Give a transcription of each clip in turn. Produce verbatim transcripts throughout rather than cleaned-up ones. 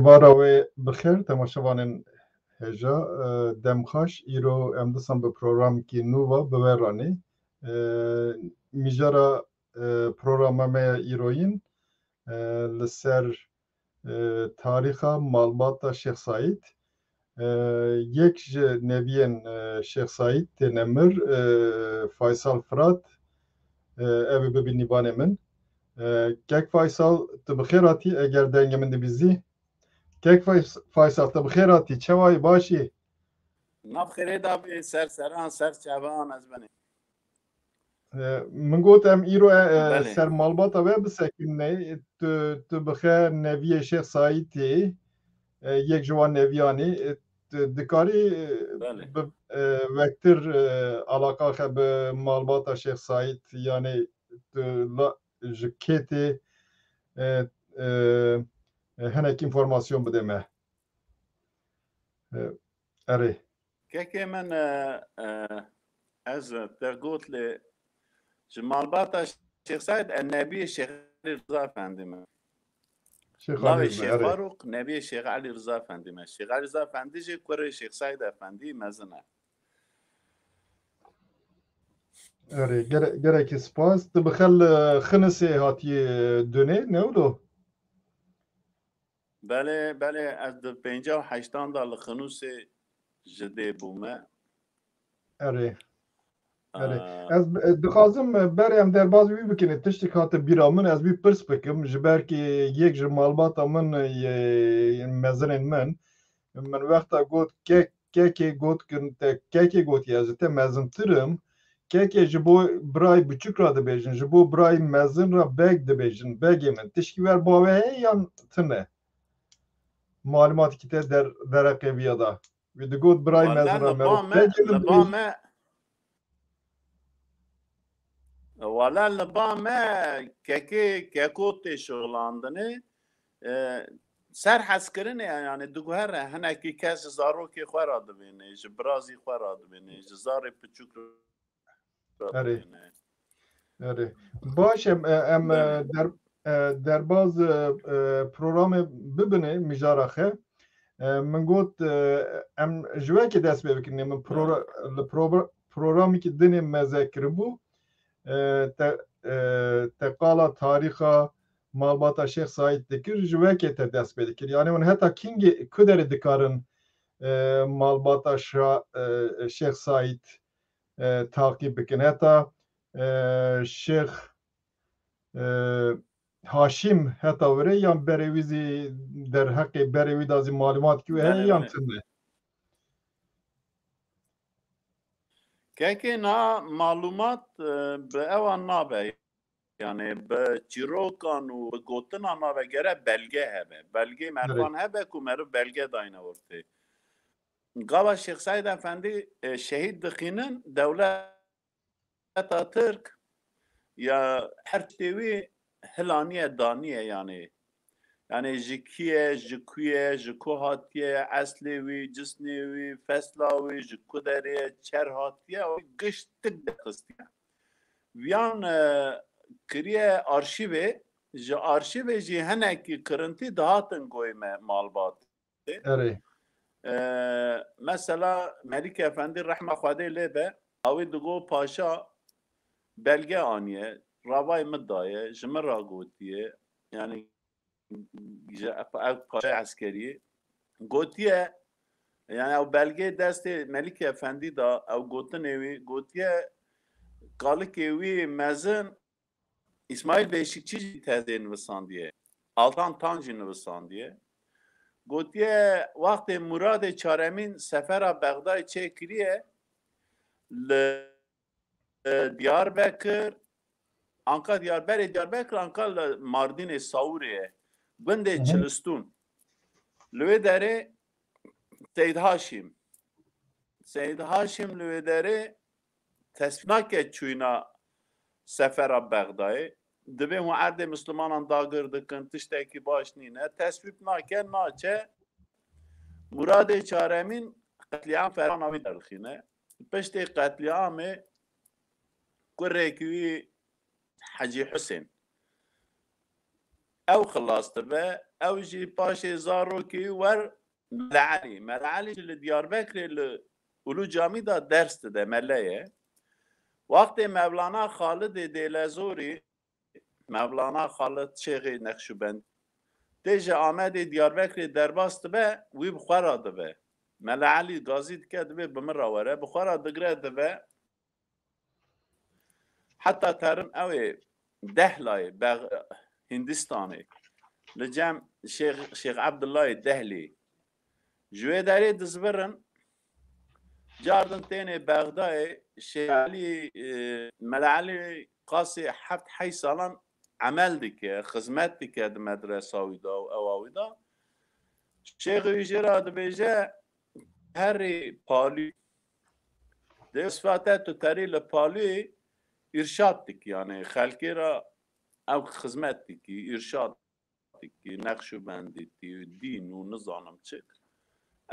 Êvara we bi xêr, temaşevanên hêja, e, dem xweş. Îro em disan bi programekî nû ve bi we re nê. E, Mijara, e, programa me ya îroyîn, e, li ser, e, tarîxa malbata Şêx Saîd. E, yek ji neviyên, e, Şêx Saîd têne mir, e, Faysal Firat, e, ew ê bibî nîvanê min. E, kek Faysal, tu bi xêr hatî, eger dengê min dibîzî. Kek Fays-, Faysal, tu bi xêr hatî, çawa yî, baş î? Nav xêrê de bî, ser seran, ser çavan ez benê. E, min got em îro, e, e, Belê. ser malbata we bisekine. Tu, tu bi xêr neviyê Şêx Saîdê, e, yek ji wan neviyan î. E, tu dikarî, e, Belê. bi, e, vektir, e, alaqa xe bi malbata Şêx Saîd, yanî tu la, ji kê tê, e, e, e, hinek înformasyon bide me. E, erê. Kekê min, e, e, ez te got lê ji malbata Şêx Saîd e, nebiyê Şêx Elî Riza Efendî me. Şêx Elî Navê Riza, Şêx erê. Farûq, nebiyê Şêx Elî Riza Efendî me. Şêx Elî Riza Efendî jî kurê Şêx Saîd Efendî mezin e. Erê, gere-, gerekî spas. Tu bi xel, e, Xinisê hatiyê, e, dunê, ne wilo? Belê, belê, ez di pêncî û heştan de li Xinûsê ji dê bûme. Erê. Erê. Aa. Ez, e, dixwazim, e, berê em derbaz wî bikin. Tiştek hate bîra min, ez wî pirs bikim. Ji ber ki yek ji malbata min, e, yê mezinên min, min wexta got kek, kekê got kin, te kekê gotiye, ez ji te mezintir im. Kekê ji bo birayê biçûk re dibêjin, ji bo birayê mezin re beg dibêjin. Begê min, tişkî wer ba we heye yan tune? Malumatekî te der, dereqê viya da. Wî digot birayê Wala mezin re li mero ba me, begê li ba dibêjin. Me, wala li ba me kekê, keko tê şixulandinê, e, ser hezkirinê, yani diguhere, hinekî kes ji zarokê xwe re dibêne, ji birazî xwe re dibêne, ji zarê piçûk re Erê. dibêne. Erê. Baş em, e, em, e, Belê. der-, e, derbaz, e, e, programê bibine mijara xe. E, min got, e, em ji wekê dest pê bikin. Min pro-, Belê. li pro-, programekî dinê meze kiribû. E, te, e, te qala tarîxa malbata Şêx Saîd dikir, ji wekê te dest pê dikir. Yani hûn heta kîngê ku derê dikarin, e, malbata Şa-, e, Şêx Saîd, e, taqîb bikin. Heta, e, Şêx, e, Haşîm heta were yan berê wî zî derheqê berê wî da zî malumat ki heye Belê, yan belê. tune? Kekê na malumat, e, bi ewan nabe. Yani bi çîrokan û bi gotinan nabe, gere belge hebe. Belgê Erê. merfan hebe ku meriv belge dayne ortê. Gava Şêx Seîd Efendî, e, şehîd dixînin, dewleta Tirk ya her tiştê wî hilaniye daniye yani. Yani ji kî ye, ji ku ye, ji ku hatiye, eslê wî, cisnê wî, fesla wî, ji ku derê ye, çer hatiye, ew gişt tik derxistiye. Viyan, e, kiriye arşîvê, ji arşîvê jî hinekî kirintî dihatin goyê me malbat. Erê. E, mesela Melîk Efendî rehma Xwedê lê be, awî digo paşa belge aniye, ravay min daye, ji min ra gotiye, yani ji ev paşa eskerî gotiye, yani ew belgê destê Melîk Efendî da, ew gotinê wî gotiye, kalikê wî mezin Îsmaîl Beşikçî jî tezê nivisandiye. Altan Tan jî nivisandiye. Gotiye, wextê Muradê Çaremîn sefera Bexdayê çêkiriye, li, e, Diyarbekir, anka Diyar-, berê Diyarbekir, anka li Mardînê Sawûrê ye. Gundê Hı hı. Çilistûn. Li wê derê Seyd Haşîm. Seyd Haşîm li wê derê tesvîb nake çûyîna sefera Bexdayê. Dibê hûn erdê mislimanan dagir dikin, tiştekî baş nîne. Tesvîb nake, naçe. Muradê Çaremîn qetlîam fermana wî derdixîne. Piştê qetlîamê kurêkî wî Hecî Husên. Ew xilas dibe, ew jî paşê zarokê wer Mele Elî. Mele Elî jî li Diyarbekirê li Ulu Camî de ders dide, mele ye. Wextê Mevlana Xalidê Dêlezorî, Mevlana Xalid Şêxê Neqşûbend, tê ji Amedê Diyarbekirê derbas dibe, wî bi xwe re dibe. Mele Elî gazî dike, dibê bi min re were, bi xwe re digire dibe. Heta terin ew ê Dehlayê, Bex-, Hindistanê, li cem Şêx, Şêx Ebdullayê Dehlî. Ji wê derê dizvirin, cardin tênê Bexdayê, Şêx Elî, e, Mele Elî qasê heft heyş salan emel dike, xizmet dike di medresa wî de û ewa wî de. Şêxê wî jê re dibêje, herî palû. Dê sifate tu terî li palû îrşad dikî, yanî xelkê re ew xizmet dikî, îrşad dikî, neqşûbendîtî, dîn û nizanim çi.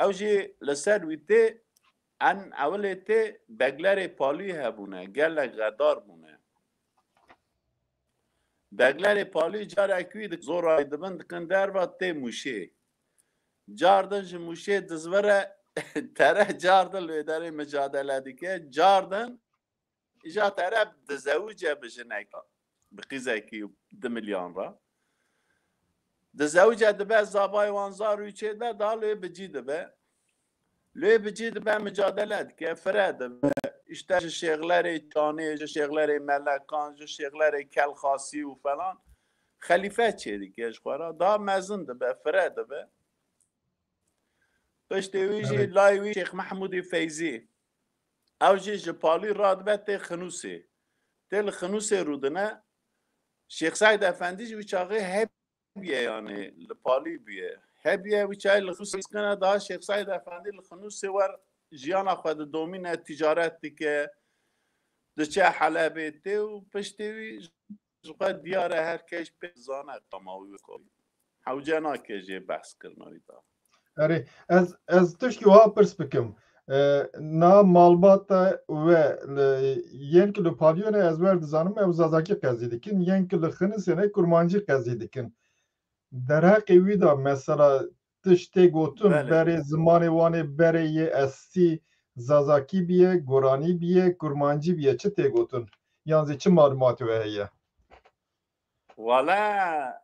Ew jî li ser wî tê, en ewilê tê beglerê palûyê hebûne, gelek xedar bûne. Beglerê palûyê carek wî dik-, zora wî dibin dikin derva tê Mûşê. Cardin ji Mûşê dizvire tere cardin li wê derê micadele dike. Cardin îja tere dizewice bi jineka, bi qîzekî di milyan re. Dizewice dibe, zavayê wan zar wî çêdibe, da lê bi cî dibe. Lê bi cî dibe, micadele dike, fire dibe. Îşte ji şêxlerê Çanê, ji şêxlerê Melekan, ji şêxlerê Kelxasî û falan xelîfe çêdike ji xwe re. Da mezin dibe, fire dibe. Piştê wî jî Belê. layê wî Şêx Mehmûdê Feyzî. Ew jî ji palî radibe tê Xinûsê. Tê li Xinûsê rûdine. Şêx Seîd Efendî jî wî çaxê hebiye, yanî li palî bûye. Hebiye wî çayê li Xinûsê dikine, daha Şêx Seîd Efendî li Xinûsê wer jiyana xwe didomîne, ticaret dike, diçe Helebê tê û piştê wî ji xwe diyar e, her kes pê zane qama wî wek wî. Hewce nake jê behs kirina wî da. Erê, ez, ez tişkî wiha pirs bikim. E, na malbata we li, yên ki li Paliyonê ez wer dizanim ew Zazakî qezî dikin, yên ki li Xinisê ne Kurmancî qezî dikin. Derheqê wî de mesela tişt tê gotin, Belê. berê zimanê wan ê berê yê estî Zazakî biye, Goranî biye, Kurmancî biye, çi tê gotin? Yan zî çi malûmatê we heye? Wala,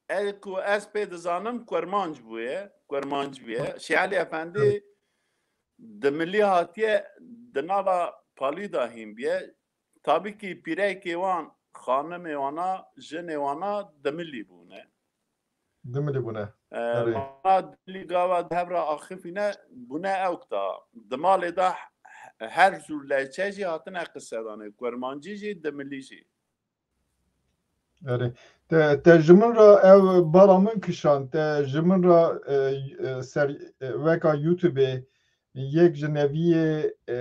ez ku ez pê dizanim Kurmanc bûye, Kurmanc bûye. Şêx Elî Efendî Evet. di milî hatiye, di nava palî de hîn biye. Tabî kî pîrekê wan, xanimê wana, jinê wana di milî bûne. Di milî bûne. E, Erê. Wana di milî gava di hev re axifîne, bûne ewk da. Di malê de he-, her zûr lehçe jî hatine qisedanê. Kurmancî jî, di milî jî. Erê. Te, te ji min re ew bala min kişand, te ji min re, e, e, ser, e, weka YouTube-ê yek ji neviyê, e,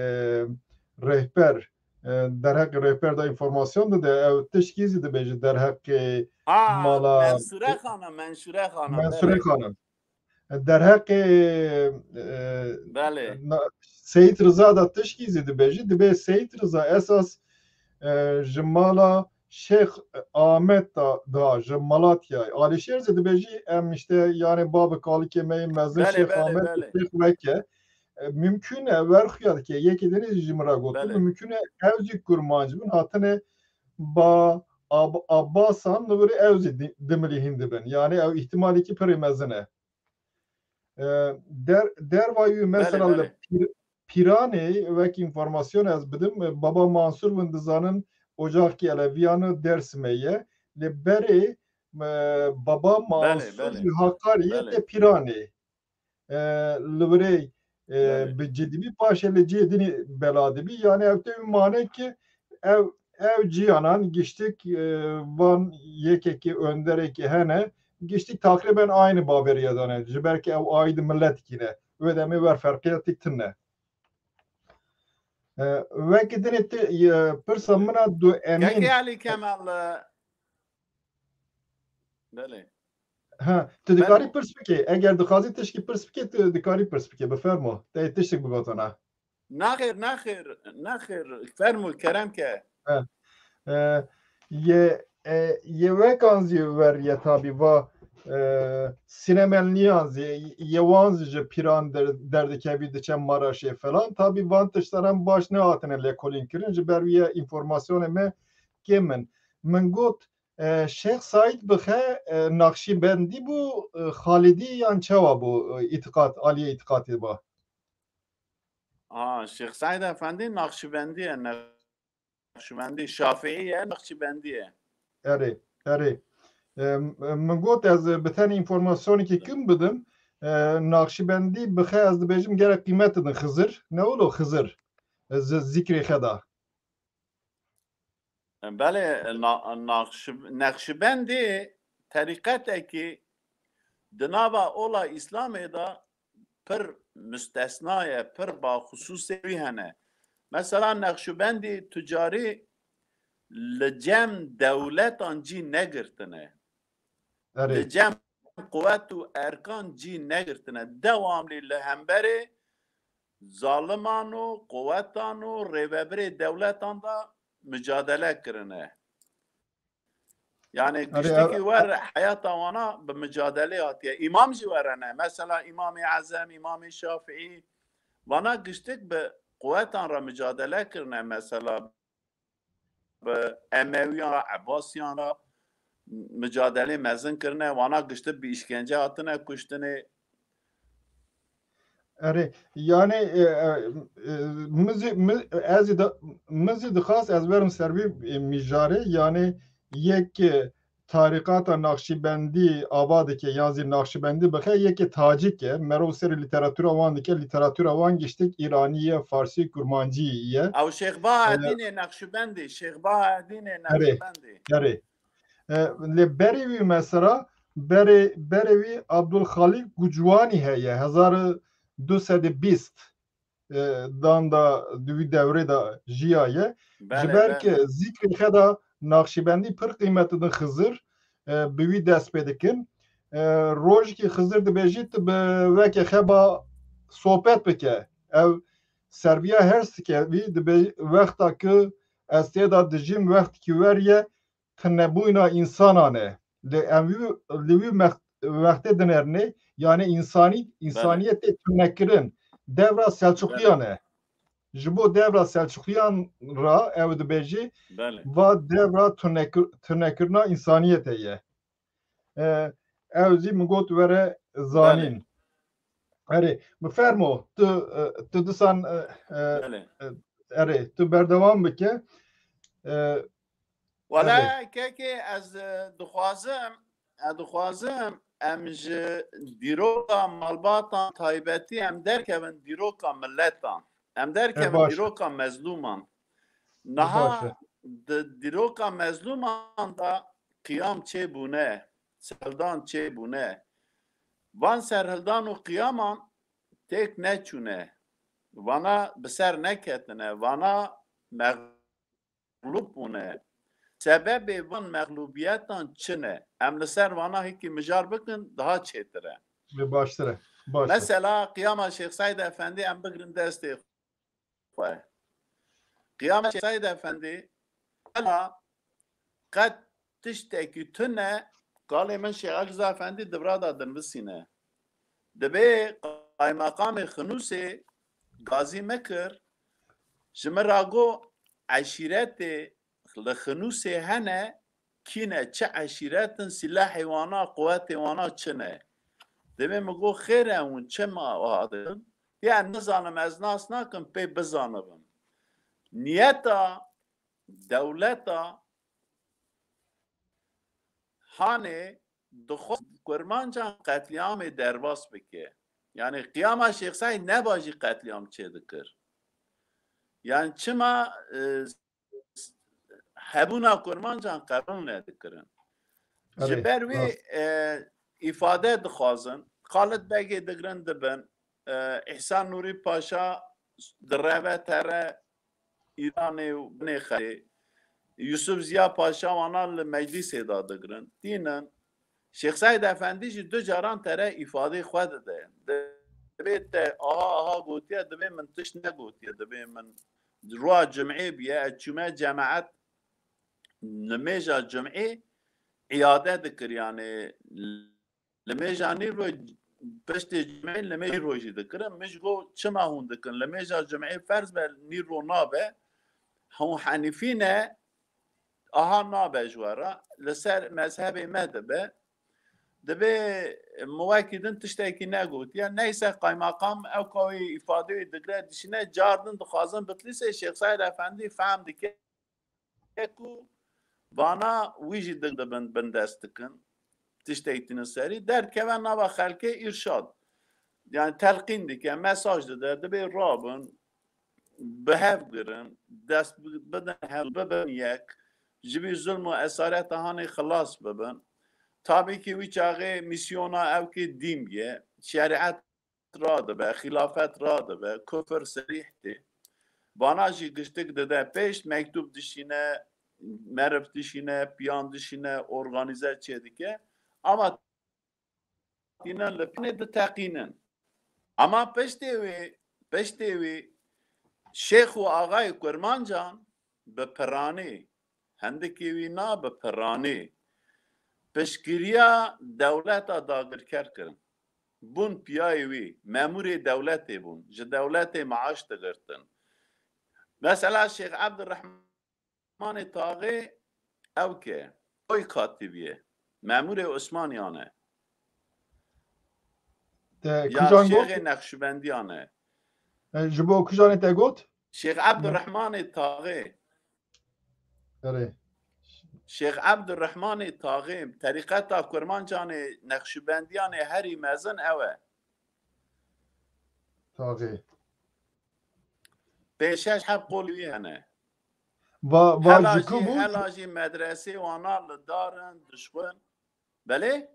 rehber, e, derheqê rehber de înformasyon dide, ew tişkî zî dibêje derheqê Ha, mala Mensure Xanim, Mensure Xanim, Mensure belê. Xanim. Derheqê, e, Belê. na-, Seyîd Riza da tişkî zî dibêjî, dibê Seyîd Riza esas, e, ji mala Şêx Amed da, da ji Malatyayê. Alîşêr zî dibêjî, em işte, yani, bavê kalikê me yê mezin Belê, Şêx belê, Amed û belê. Şêx Weke. E, mümkün e, ver xuya dike, yekê dinê jî ji min re gotin, Belê. mümkün e, ew zî Kurmanc bin, hatine ba Ab-, Abbasan li wirê ew zî di-, di milî hîn dibin. Yani, ew îhtimalekî pirê mezin e. E, der-, derva wî mesela Belê, li belê. Pîr-, Pîranê, wek înformasyon ez bidim, e, Baba Mansur bin dizanin Ocakî Eleviyan û Dêrsimê ye. Li berê, e, Baba Belê, Mansur belê. ji Hakariyê Belê. tê Pîranê. E, li wirê, e, Belê. bi cidî bî, paşê li cihê dinê bela dibî. Yani ev tê mane ki ev, ev ciyanan giştik, e, van yekekî, önderekî hene, giştik takriben aynı baveriye dane. Ji ber ki ew aîdî miletikî ne. Wê demê wer ferqiyatik tune. E, wekî dinê ti, e, pirsa min a du Emîn. Kekê Elî Kemal, e, Belê. Ha, tu dikarî Belê. pirs bikê. Eger dixwazî tişkî pirs bikê, tu dikarî pirs bikê. Bifermo. Te tiştek bigotana. Naxêr, naxêr, naxêr. Fermo, kerem ke. Ha. E, ye, e, yê wekan zî weriye tabî va, e, sînemelniyan zî, yê wan zî ji pîran der-, derdikevî diçe Maraşê falan. Tabî van tiştan em baş nehatine lêkolîn kirin, ji ber wî ye înformasyonê me kêm in. Min got, e, Şêx Saîd bixe, e, Naqşîbendî bû, e, Xalidî yan çawa bû, e, îtiqat, aliyê îtiqatê ba? Ha, Şêx Seîd Efendî Naqşibendî ye, Naqşibendî, Şafîî ye, Naqşibendî ye. Erê, erê. E, m-, min got ez bi tenê înformasyonekî kim bidim. E, Naqşibendî bixe ez dibêjim gerek qîmet didin Xizir. Ne wilo Xizir? E, zi-, zikrê xe da. Belê, na-, naqşi-, Neqşibendî terîqetekî di nava ola Îslamê de pir mustesna ye, pir baxusûsê wî hene. Mesela Neqşibendî tucarî li cem dewletan cî negirtine. Erê. Li cem quwet û erkan cî negirtine. Dewamlî li hemberê zaliman û quwetan û rêvebirê dewletan de micadele kirine. Yani Erê, giştikî ev- wer heyata wana bi micadele hatiye. Îmam jî werene. Mesela Îmamê Ezem, Îmamê Şafîî. Vana giştik bi quwetan re micadele kirine. Mesela bi Emewiyan re, Ebbasiyan re micadelê mezin kirine, wana giştî bi îşkence hatine kuştinê. Erê, yani, e, e, e, min zî, min, ez zî da-, min zî dixwast ez werim ser vî, e, mijarê, yani yek, e, tarîqata Naqşîbendî ava dike, yan zî Naqşîbendî bixe, yekê tacik e, merov serî lîteratûra wan dike, lîteratûra wan giştik îranî ye, farsî, kurmancî ye. Ew Şêx Bahaedînê Naqşîbendî, Şêx Bahaedînê Erê, Naqşîbendî. Erê. E, lê berê wî mesela, berê, berê wî Abdulxalîk Gucwanî heye, hezar û du sed û bîst. e, dan da di wî dewrê de jiyaye. Ji Belê, ber belê. Ki zîkrê xe de Naqşîbendî pir qîmet didin Xizir, e, bi wî dest pê dikin. E, rojekî Xizir dibêjî tu bi weke xe ba sohbet bike. Ev serviya hers dike vî, dibê wexta ki ez tê de dijîm wextekî weriye, tunebûyîna însanan e. Li em wî, li wî mex-, wextê dinêrnê, yani însanî-, Belê. Însaniyetê tunekirin devra Selçuqiyan Belê. E. Ji bo devra Selçuqiyan ra ew dibêjî, Belê. Va devra tunekir-, tunekirina însaniyetê ye. E, ew zî min got were zanîn. Belê. Erê, bi fermo, tu, e, tu disan, e, e, Belê. E, erê, tu berdewam bike. E, Wele Erê. Kekê ez, e, dixwazim, ez dixwazim em ji dîroka malbatan taybetî em derkevin dîroka miletan. Em E, derkevin baş e. Dîroka mezlûman. E, Niha baş e. Di dîroka mezlûman de qiyam çêbûne, serhildan çêbûne. Van serhildan û qiyaman têk neçûne. Vana bi ser neketine. Vana mex-, mexlûb bûne. Sebebê van mexlûbiyetan çi ne? Em li ser vana hikî mijar bikin, daha çêtir e. Ve baştir e. Baş e. Mesela qiyama Şêx Seîd Efendî em bigirin destê xwe. Qiyama Şêx Seîd Efendî, ela qet tiştekî tune, qalê min Şêx Elî Reza Efendî di vira de dinvisîne. Dibê qaymeqamê Xinûsê gazî min kir, ji min ra got, eşîretê li Xinûsê hene, kî ne, çi eşîret in, sîlehê wana, quwetê wana çi ne? Dibê min got, xêr e hûn çima wiha dikin? Ya nizanim, ez nas nakim, pê bizanibim. Niyeta dewleta hanê dixwest kurmancan qetlîamê derbas bike. Yani qiyama Şêx Seîd neba jî qetlîam çêdikir. Yani çima, e, hebûna kurmancan qebûl nedikirin? Ji Erê, ber wî, rast. E, îfade dixwazin, Xalid Begê digirin dibin, e, Îhsan Nûrî Paşa direve tere Îranê û binê xelê. Yusuf Ziya Paşa wana li meclîsê de digirin. Tînin. Şêx Seîd Efendî jî du caran tere îfadeyê xwe dide. Dibê te aha aha gotiye, dibê min tişt negotiye, dibê min roja cumê bûye, ez çûme cemaet nimêja cum'ê îade dikir, yani nimêja nîro piştê cum'ê nimêja nîro jî dikirin. Min ji got çima hûn dikin? Nimêja cum'ê ferz be nîro nabe. Hûn henîfî ne, aha nabe ji we re. Li ser mezhebê me dibe. Dibê min wekî din tiştekî negotiye. Neyse qaymaqam ew ka wê îfadeyê digre dişîne, car din dixwazin Bitlîsê Şêx Seîd Efendî fehm dike ku vana wî jî din dibin bindest dikin. Tiştek tînin serî. Derdikeve nava xelkê îrşad. Yani telqîn dike, mesaj dide, dibê rabin, bi hev girin, dest bi-, bidin hev, bibin yek, ji vî zulm û esareta hanê xilas bibin. Tabî ki wî çaxê mîsyona ew ki dîn ye, şerîet radibe, xîlafet radibe, kufir serîh tê. Vana jî giştik dide pêş, mektûb dişîne, meriv dişîne, piyan dişîne, organîze çêdike. Ama tînin li pinê diteqînin. Ama piştê wê, piştê wê şêx û axayê Kurmancan bi piranî, hindikî wî na bi piranî, piştgiriya dewleta dagirker kirin. Bûn piyayê wî, memûrê dewletê bûn, ji dewletê maaş digirtin. Mesela Şêx Ebdurrehman Osmanê Taxê ew ke, oy katîbî ye. Memûrê Osmaniyan e. Te Ya kujan got? Şêxê Nexşibendiyan e. E, ji bo kujanê te got? Şêx Ebdurrehmanê Taxê. Erê. Şêx Ebdurrehmanê Taxê, terîqeta Kurmancanê Nexşibendiyanê herî mezin ew e. Taxê. Pênc şeş heb qolî wî hene. Va, va Hela ji ku jî, bû? Hela jî medresê wana li dar in, dişxwin. Belê?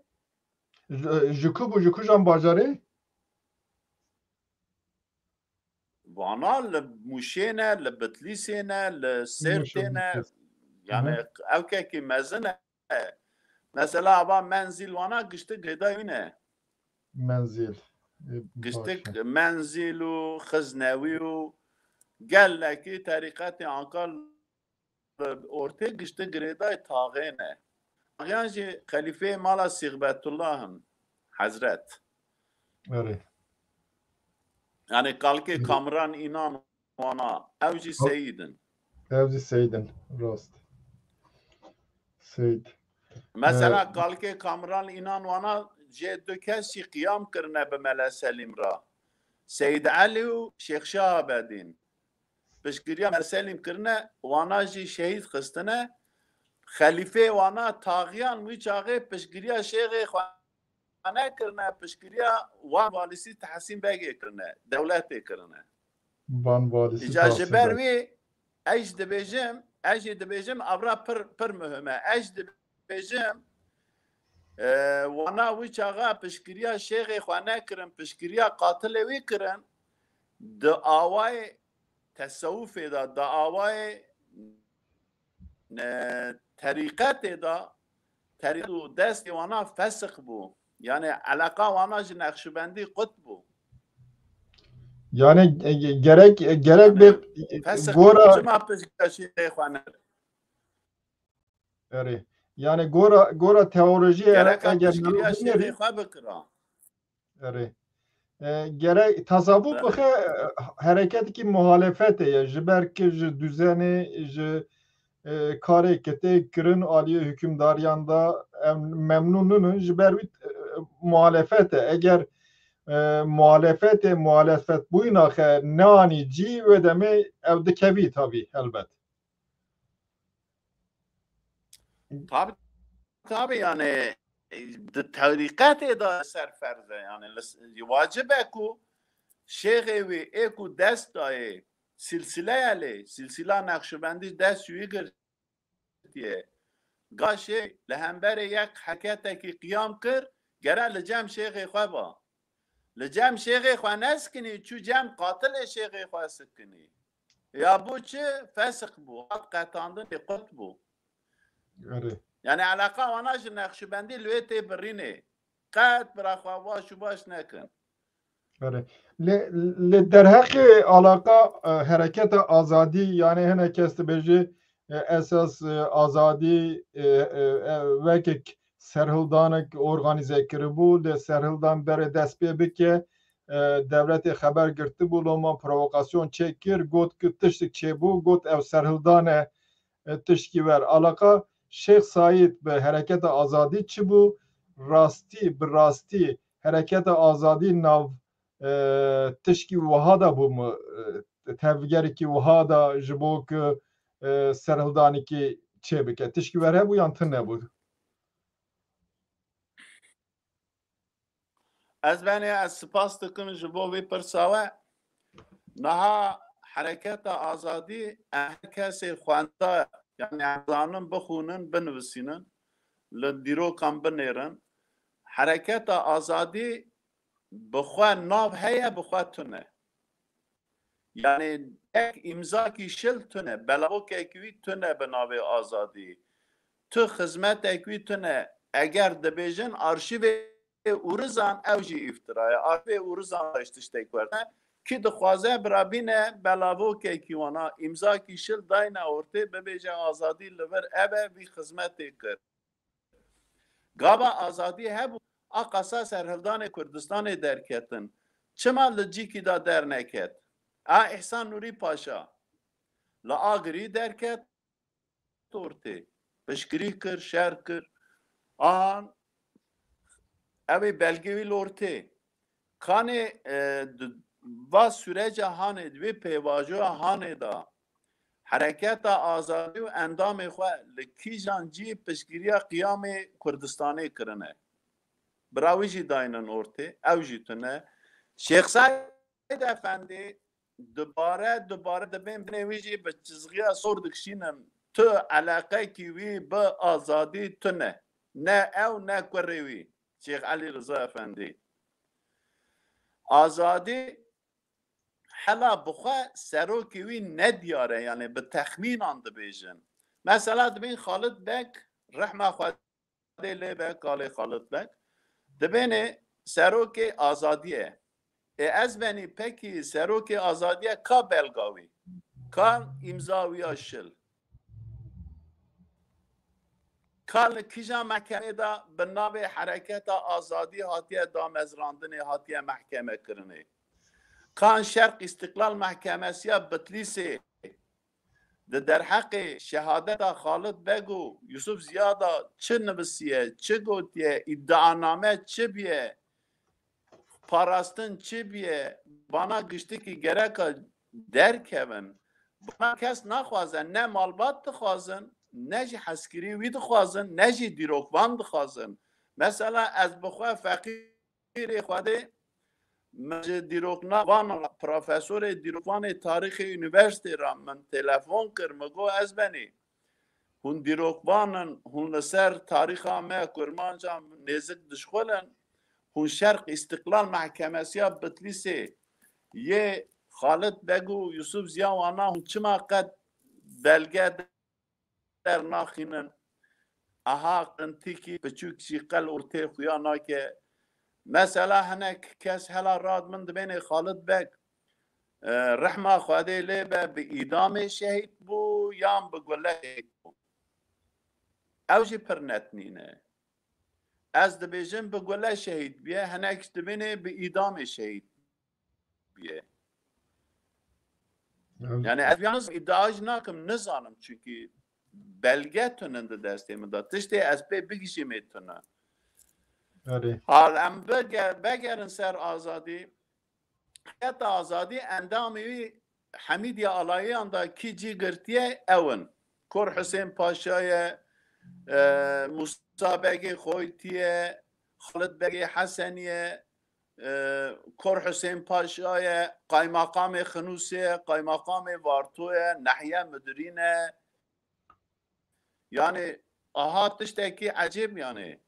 Ji, ji ku bû, ji kujan bajarê? Wana li Mûşê ne, li Bitlîsê ne, li Sêrtê ne. Mûşê, Bitlîs. Yani Hı hı. Ew kekî mezin e. Mesela ava Menzîl wana giştik girêdayî wî ne. Menzîl. E, Giştik baş e. Menzîl û Xiznewî û gelekî terîqetê Ankar li ortê giştik girêdayî Taxê ne. Taxiyan jî xelîfeyê mala Sîxbetullah in, Hezret. Erê. Yani kalkê Erê. Kamran Înan wana, ew jî Al- seyîd in. Ew jî seyîd in, rast. Seyîd. Mesela Ee, kalkê Kamran Înan wana jê du kes jî qiyam kirine bi Mele Selîm re. Seyîd Elî û Şêx Şahabedîn. Piştgiriya Mele Selîm kirine, wana jî şehîd xistine. Xelîfê wana Taxiyan wî çaxê piştgiriya şêxê xwe nekirine, piştgiriya wan valîsî Tehsîn Begê kirine, dewletê kirine. Van valîsî Îca ji Tahsîn ber Beg. Wî ez jî dibêjim, ez jî dibêjim, avra pir, pir muhim e. Ez jî dibêjim, e, wana wî çaxa piştgiriya şêxê xwe nekirin, piştgiriya qatilê wî kirin, di awayê tesewufê de, di awayê, e, terîqetê de, terîqet û destê wana fesq bû. Yani eleqa wana ji Nexşibendî qut bû. Yani, e, gerek, e, gerek Yani bir, e, fesq gora bû, çima piştgiriya şêxê xwe ne? Erê. Yani gora, gora teolojiyê Gereka eger piştgiriya şêxê xwe bikira. Erê. E, gerek tasavvuf Belê. Bixe, e, hereketekî muhalefetê ye. Ji ber ki ji düzenê, ji, e, karê ki tê kirin aliyê hükümdariyan da em memnun nînin. Ji ber wî, e, muhalefet e. Eger, e, muhalefetê, muhalefet bûyna xe neanî cî, wê demê ew dikevî tabî, helbet. Tabi, tabi, yani, e, di terîqetê de ser ferz e, yani, li s-, wacib e ku şêxê wî ê ku dest dayê silsileya lê, silsila Nexşibendî dest wî girtiye. Ga şê li hemberê yek hereketekî qiyam kir, gere li cem şêxê xwe ba. Li cem şêxê xwe nesekinî, çû cem qatilê şêxê xwe sekinî. Ya bû çi? Fesq bû, hat qetandinê, qut bû. Erê. Yani eleqa wana ji Nexşibendî li wê tê birînê. Qet bira xwe baş û baş nekin. Erê. Lê, lê derheqê alaqa, e, hereketa azadî, yani hinek kes dibêje, e, esas, e, azadî, e, e, e, wekek serhildanek organîze kiribû, li serhildan berê dest pê bike, e, dewletê xeber girtibû, loma provokasyon çêkir, got ku tiştik çêbû, got ew serhildan e, e, tişkî wer. Alaqa Şêx Saîd bi Hereketa Azadî çi bû? Rastî, bi rastî Hereketa Azadî nav, e, tişkî wiha da bû mu? E, tevgerekî wiha da ji bo ku, e, serhildanekî çêbike? Tişkî wer hebû yan tune bû? Ez benê, ez spas dikim ji bo vê pirsa we. Niha Hereketa Azadî, em her kesê xwenda, yani em zanin bixwînin, binivîsînin, li dîrokan binêrin. Hereketa Azadî bi xwe nav heye, bi xwe tune. Yani tek îmzakî şil tune, belavokekî wî tune bi navê Azadî. Tu xizmetek wî tune. Eger dibêjin arşîvê Urizan, ew jî îftira ye. Arşîvê Urizan da ji tiştek werte. Kî dixwaze birabîne belavokekî wana îmzakî şil dayne ortê, bibêje Azadî li vir ev e, vî xizmetê kir. Gava Azadî hebû, a qasa serhildanê Kurdistanê derketin. Çima li cîkî de derneket? A Îhsan Nûrî Paşa li Agirî derket ortê. Piştgirî kir, şer kir. An ew ê belgê wî li ortê. Kanê, e, di va süreca hanê, di vê pêvajoya hanê de Hereketa Azadî û endamê xwe li kîjan cî piştgiriya qiyamê Kurdistanê kirine? Bira wî jî daynin ortê, ew jî tune. Şêx Seîd Efendî dubare, dubare dibên binê wî jî bi çizgiya sor dikişînin. Tu eleqekî wî bi Azadî tune. Ne ew, ne kurê wî. Şêx Elî Riza Efendî. Azadî hela bi xwe serokê wî nediyar e, yani bi texmînan dibêjin. Mesela dibên Xalid Beg, rehma Xwedê lê be, kalê Xalid Beg, dibênê serokê Azadî ye. Ê ez benî pekî serokê Azadî ye, ka belga wî? Ka îmza wî ya şil? Ka li kîjan mehkemê de bi navê Hereketa Azadî hatiye damezrandinê, hatiye mehkeme kirinê? Kan Şerq Îstiqlal Mehkemesiya Bitlîsê di derheqê şehadeta Xalid Beg û Yusuf Ziya de çi nivisiye, çi gotiye, îdianame çi biye? Parastin çi biye, bana giştikî gereka derkevin. Bana kes naxwaze, ne malbat dixwazin, ne jî heskirî wî dixwazin, ne jî dîrokvan dixwazin. Mesela ez bi xwe feqîrê Xwedê, min ji dîrokvan, profesorê dîrokvanê tarîxê unîversîtê re min telefon kir, min got ez benî. Hûn dîrokvan in, hûn li ser tarîxa me kurmancan nêzik dişxulin. Hûn Şerq Îstiqlal Mehkemesiya Bitlîsê yê Xalid Beg û Yusuf Ziya wana hûn çima qet belge dernaxînin? Aha qintîkî piçûk jî qel ortê xuya nake. Mesela hinek kes hela rad min dibênê Xalid Beg, e, rehma Xwedê lê be, bi îdamê şehîd bû yan bi gule şehîd bû? Ew jî pir net nîne. Ez dibêjim bi gule şehîd bûye, hinek jî dibênê bi îdamê şehîd bûye. Evet. Yani ez yalnız îdia jî nakim, nizanim çünkü belge tunin di destê min de. Tiştê ez pê bigihîjim ê tune. Erê. Hal em bige-, vegerin ser Azadî. Heta Azadî endamê wî Hemîdiya Alayiyan da kî cî girtiye ew in. Kor Husên Paşa ye, e, Musa Begê Xoytî ye, Xalid Begê Hesenî ye, e, Kor Husên Paşa ye, Qaymaqamê Xinûsê ye, Qaymaqamê Varto ye, Nehiye Mudirîn e. Yani aha tiştekî ecêb yani.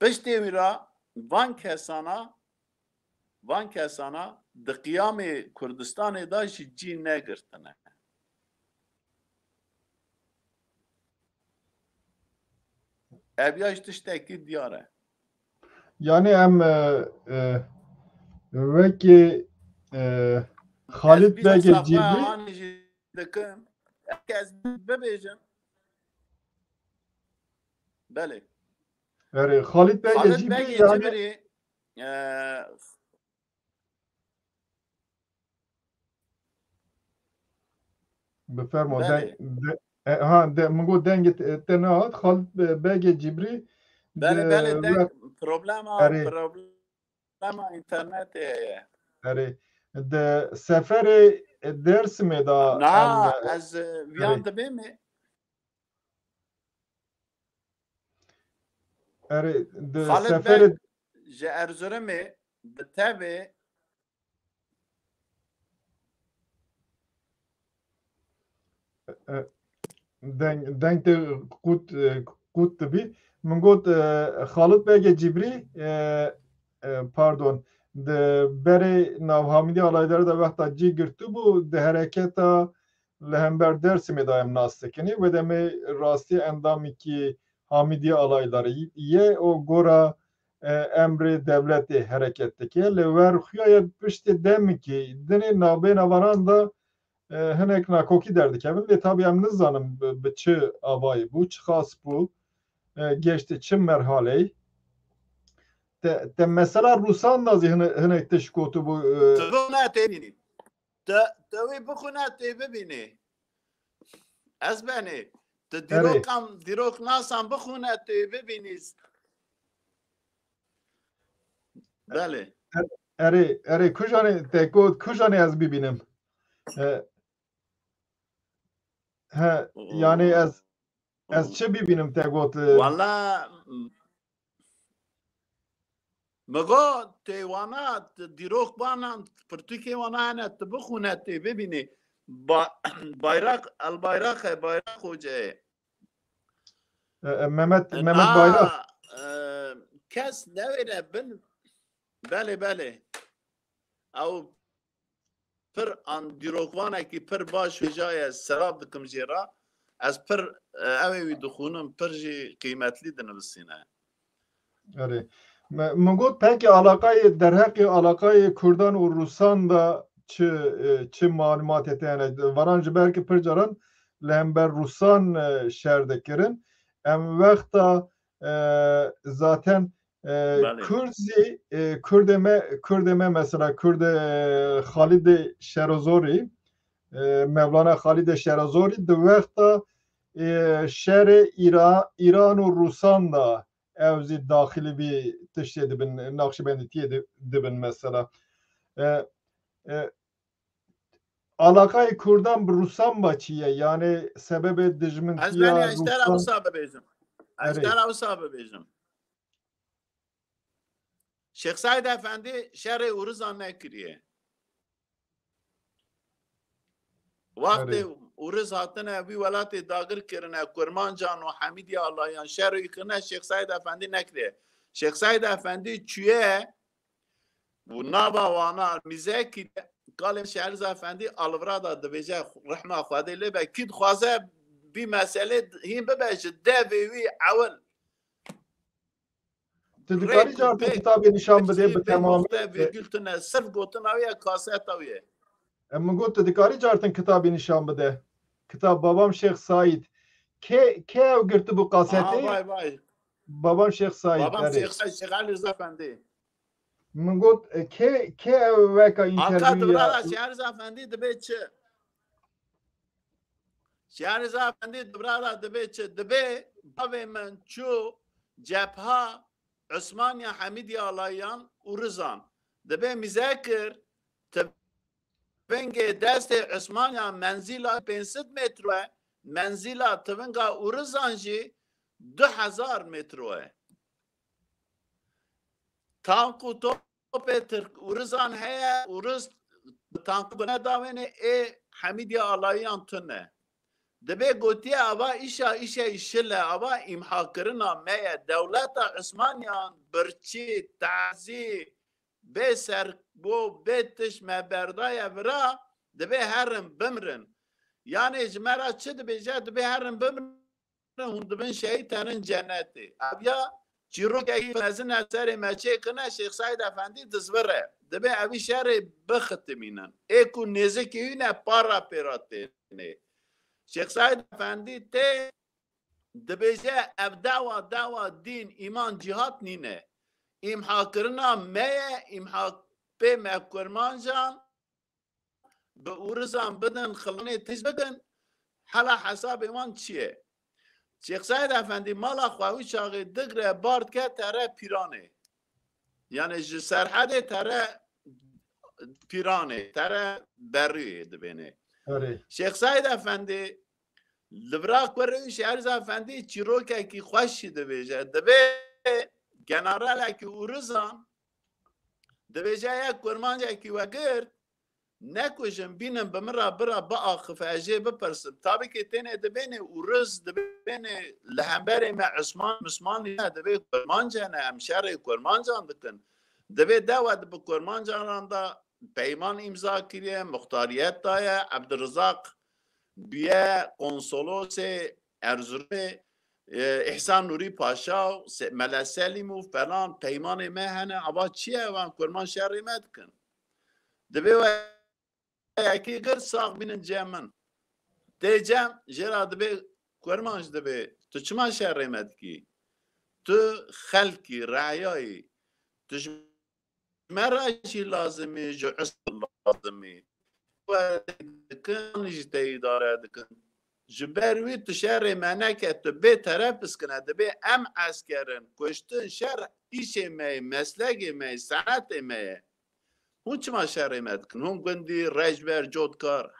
Piştê wî ra van kesana, van kesana di qiyamê Kurdistanê de jî cî negirtine. Ev ya jî tiştekî diyar e. Yani em, e, e, wekî, e, Xalid Begê Cîbî. Anî jî dikim. Ez bibêjim. Belê. Erê, Xalid Begê Xalid Cîbrî Begê yani Cîbrî, e, Bifermo, Belê. deng, de, e, ha, de, min got dengê te, te nehat, Xalid Be-, Begê Cîbrî Belê, de belê, deng, wext problema, erê. problema internetê ye. Erê. Di seferê Dêrsimê de Na, em, ez, e, viyan erê. dibêm ê. Erê, di Xalid seferê Beg ji Erzurumê bi tevê E, deng, deng te qut, e, qut dibî. Min got, e, Xalid Begê Cîbrî, e, e, pardon, di berê nav Hamidî alaydarê de wexta cî girtibû, di hereketa li hember Dêrsimê de em nas dikin. Wê demê rastî endamekî Hamidî alaydarê ye û gora, e, emrê dewletê hereket dike. Li wer xuya ye piştî demekî dinê navbeyna vanan de, e, hinek nakokî derdikevin. Lê tabî em nizanin bi, bi çi avayî bû, çi xas bû, e, geçti çi merhaleyî. Te, te mesela Rûsan de zî hine-, hinek tişt gotibû, e, Tu bixwîne tê bînî. Tu, tu wî bixwîne tê bibînî. Ez benê. Tu Erê. dîrokan, dîroknasan bixwîne tê bibînî. Belê. Erê, erê, kujanê te got, kujanê ez bibînim. E, he, yani ez, ez çi bibînim te got, e? Wala, m-, mi got, tê wana, t-, dîrok banan, pirtûkê wana hene, tu bixwîne tê bibînî. Ba-, bayrak, el bayrak e, bayrak hoca ye. E, e, Mehmet, E, Mehmet na, Bayrak. e, kes newêne bin. Belê, belê. Ew pir an dîrokvanekî pir baş hêja ye, sera dikim jê re. Ez pir, e, ew ê wî dixwînim, pir jî qîmetlî dinivîsîne. Erê. Me-, min got, pekî alaqayê, derheqê alaqayê Kurdan û Rûsan de çi, e, çi malûmatê te hene? Varan ji ber ki pir caran li hember Rûsan, e, şer dikirin. Em wexta, e, zaten, e, Belê. Kurd zî, e, Kurdê me, Kurdê me mesela Kurdê, e, Xalidê Şerozorî, e, Mevlana Xalidê Şerozorî di wexta, e, şerê Îra-, Îran û Rûsan de ew zî daxilî vî tiştê dibin, naqşbendîtiyê di-, dibin mesela. E, e, alaqayê Kurdan bi Rûsan ba çi ye? Yani sebebê dijmintiya Rûsan... Ez benê ez te re wisa bibêjim. Ez Erê. te re wisa bibêjim. Şêx Seîd Efendî şerê Urizan nekiriye. Wextê Erê. Uriz hatine vî welatê dagir kirine, Kurmancan û Hemîdiya Alayan şerê kirine, Şêx Seîd Efendî nekiriye. Şêx Seîd Efendî çûye û nava wana mîzekî de kalê Şêx Reza Efendî alivra da dibêje, rehma Xwedê lê be, kî dixwaze vî meselê hîn bibe ji devê wî ewil. Tu dikarî Rêk û cartin pêk, kitabê nişan bidê bi piçlî vê temamî? Noqte vîrgul tune, sirf gotina wî ye, kaseta wî ye. Em min got, tu dikarî cartin kitabê nişan bide? Kitab Babam Şêx Saîd. Kê, kê ew girtibû kasetê? Aha, vay, vay. Babam Şêx Saîd, Babam erê. Şêx Saîd, Şêx Elî Reza Efendî. Min got, e, kê, kê ew weka Aka întervîw ya? Dibra da Şêx Elî Reza Efendî dibê çi? Şêx Reza Efendî dibra da dibê çi? Dibê bavê min çû cepha Osmaniya Hemîdiya Alayan û Rizan. Dibê mîze kir, tivingê destê Osmaniya menzîla pênc sed metro ye, menzîla tivinga Urizan jî du hezar metro ye. Tank û topê Tirk Urizan heye, Uriz tank gune dawêne, ê Hemîdiya Alayan tune. Dibê gotiye ava îşa îşe şil e, ava îmhakirina me ye. Dewleta Osmaniyan birçî, tazî, bê serbo, bê tişt me berdaye vira, dibê herin bimrin. Yanê ji me re çi dibêje? Dibê herin bimrin. Hûn dibin şehîd, tenin cenetê. Ev ya çîrokekî mezin e serê me çêkirine, Şêx Seîd Efendî dizvire. Dibê evî şerê bixitimînin. Ê ku nêzikî wî ne, para pê re tênê. Şêx Seîd Efendî tê dibêje, ev dawa, dawa dîn, îman, cîhat nîne. Îmhakirina me ye, îmha pê me kurmancan bi ûrizan bidin, xilanê tij bidin, hela hesabê wan çi ye? Şêx Seîd Efendî mala xwe wî çaxê digre, bar dike tere Pîranê. Yani ji Serhedê tere Pîranê, tere Berriyê dibêne. Erê. Şêx Seîd Efendî li vira kurê wî Şêx Reza Efendî çîrokekî xweş jî dibêje. Dibê generalekî ûrizan dibêje, yek kurmancekî we girt, nekujin, bînin bi min re bira biaxife, ez jê bipirsim. Tabî ki têne dibênê ûriz, dibênê li hemberê me Isman, Misman ne, dibê kurmanc hene, em şerê kurmancan dikin. Dibê dewa di bi kurmancan re de peyman îmza kiriye, muxtariyet daye, Ebdirizaq biye konsolosê Erzurumê, e, Îhsan Nûrî Paşa û Se-, Mele Selîm û falan peymanê me hene, ava çi ye, wan kurman şerê me dikin. Dibê we yekî gir sax bînin cem min. Tê cem, jê re dibê kurmanc dibê, tu çima şerê me dikî? Tu xelkî, reyayî, tu ji me re jî lazimî, ji Islam lazimî. We dikin, jî te îdare dikin. Ji ber wî tu şerê me neke, tu bê teref biskine, dibê em esker in, kuştin, şer îşê me ye, meslegê me ye, senetê me ye. Hûn çima şerê me dikin? Hûn gundî, rejber, cotkar,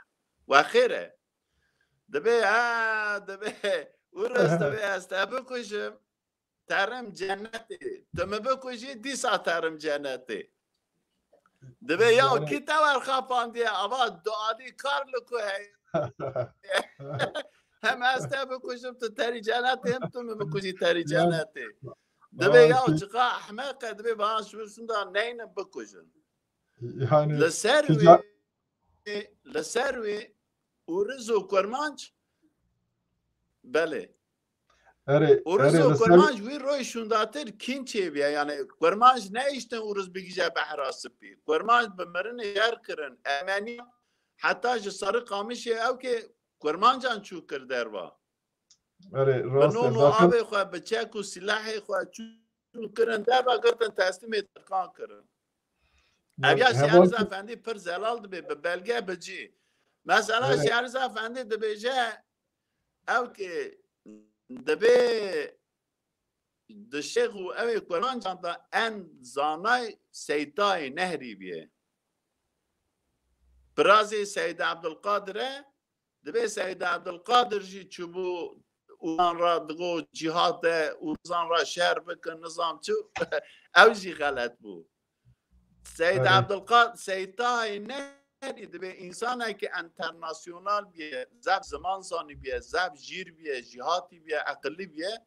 we xêr e. Dibê, ha, dibê, Urus dibê ez te bikujim, terim cennetê. Tu min bikujî, dîsa terim cennetê. Dibê ya kî te wer xapandiye, ava dualî kar li ku heye. Hem ez te bikujim, tu terî cennetê, hem tu min bikujî terî cennetê. Dibê ya çiqa ehmeq e, dibê bana şûnda neynin bikujin. Yani, li ser wî, li ser wî Ûriz û Kurmanc, belê. Erê, Ûriz û Kurmanc wî roy şûndatir kîn çêbiye. Yani Kurmanc neiştin Ûriz bigije Behra Spî. Kurmanc bi mirinê şer kirin. Ermeniya heta ji Sarı Kamışê ew ke Kurmancan çû kir derva. Erê, rast e. Bi non û avê xwe, bi çek û silahê xwe çû kirin derva, girtin teslîmê Tirkan kirin. Ev ya Şêx Reza Efendî pir zelal dibê, bi belge, bi cî. Mesela Şêx Reza Efendî dibêje, ew ki dibê di şêx û ew ê Kurmancan de en zanay Seytayê Nehrî biye. Birazê Seyd Ebdulqadir e, dibê Seyd Ebdulqadir jî çûbû û wan re digo cîhad de û nizam re şer bikin, nizam çi, ew jî xelet bû. Seyd Ebdulqadir, Seytayê Nehrî dibê însanekî enternasyonal biye, zef ziman zanî biye, zef jîr biye, jîhatî biye, eqilî biye.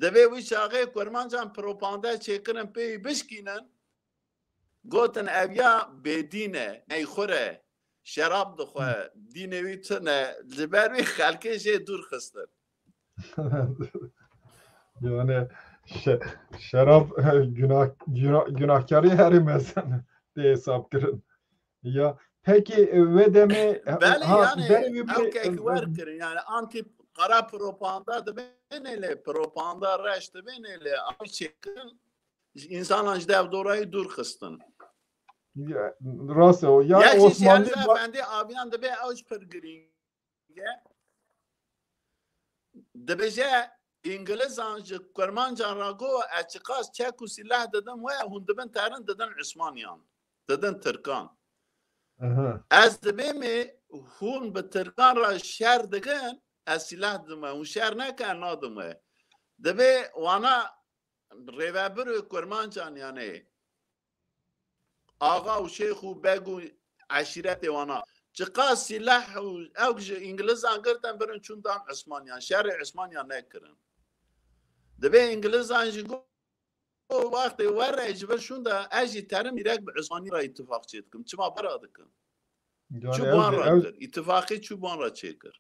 Dibê wî çaxê Kurmancan propaganda çêkirin pê wî bişkînin. Gotin ev ya bêdîn e, neyxur e, şerab dixwe, dînê wî tune, li ber wî xelkê jê dûr xistin. Yani şe-, şerab, günah, günah, günahkarî herî mezin tê hesab kirin. Ya peki, e, wê demê, e, belê, ha, yani berê wî ew bê, kek e, wer kirin, yani anti qara propaganda dibênê lê, propaganda reş dibênê lê, ew çêkirin. Ji însanan ji dev dorayî dûr xistin. Ya, rast e o. Ya Yek jî Osmanlı Şêx Reza ba- Efendî aviyan dibê ew ji pir girîng e. Dibêje, Îngilizan ji Kurmancan re got, ez çiqas çek û silah didim we, hûn dibin terin didin Usmaniyan, didin Tirkan. Aha. Ez dibêmê hûn bi Tirkan re şer dikin, ez silah didim we, hûn şer nekin, ez nadim we. Dibê wana rêvebir û Kurmancan, yani axa û şêx û beg û eşîretê wana. Çiqas silah û ew ji Îngilizan girtin birin çûn dan Usmaniyan. Şerê Usmaniyan nekirin. Dibê Îngilizan jî got, wextê were ji vir şûn de ez jî terim direk bi Usmanî re îtifaq çê dikim. Çima bara dikim? Yani çû ew ban jî, re ew kir. Îtifaqê çû ban re çêkir.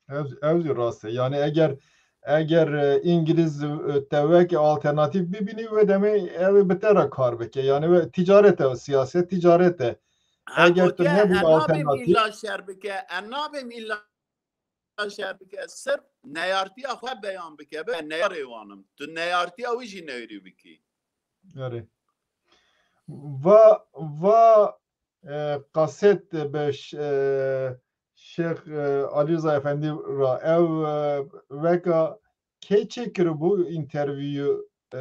Ev, ev jî rast e. Yani eger, eger, e, Îngiliz, e, te weke alternatîf bibînî, wê demê ew ê bi te re kar bike. Yani wê ticaret e, siyaset ticaret e. Eger tu gotiye, nebû en nabêm alternatîf. Îlla şer bike, en nabêm îlla şer bike, sirf neyartiya xwe beyan bike, be neyarê wan im. Tu neyartiya wî jî neyarî bikî. Erê. Va, va, e, kaset be ş-, e, Şêx, e, Alî Rıza Efendî ra ew, e, weka kê çêkiribû întervîyû, e,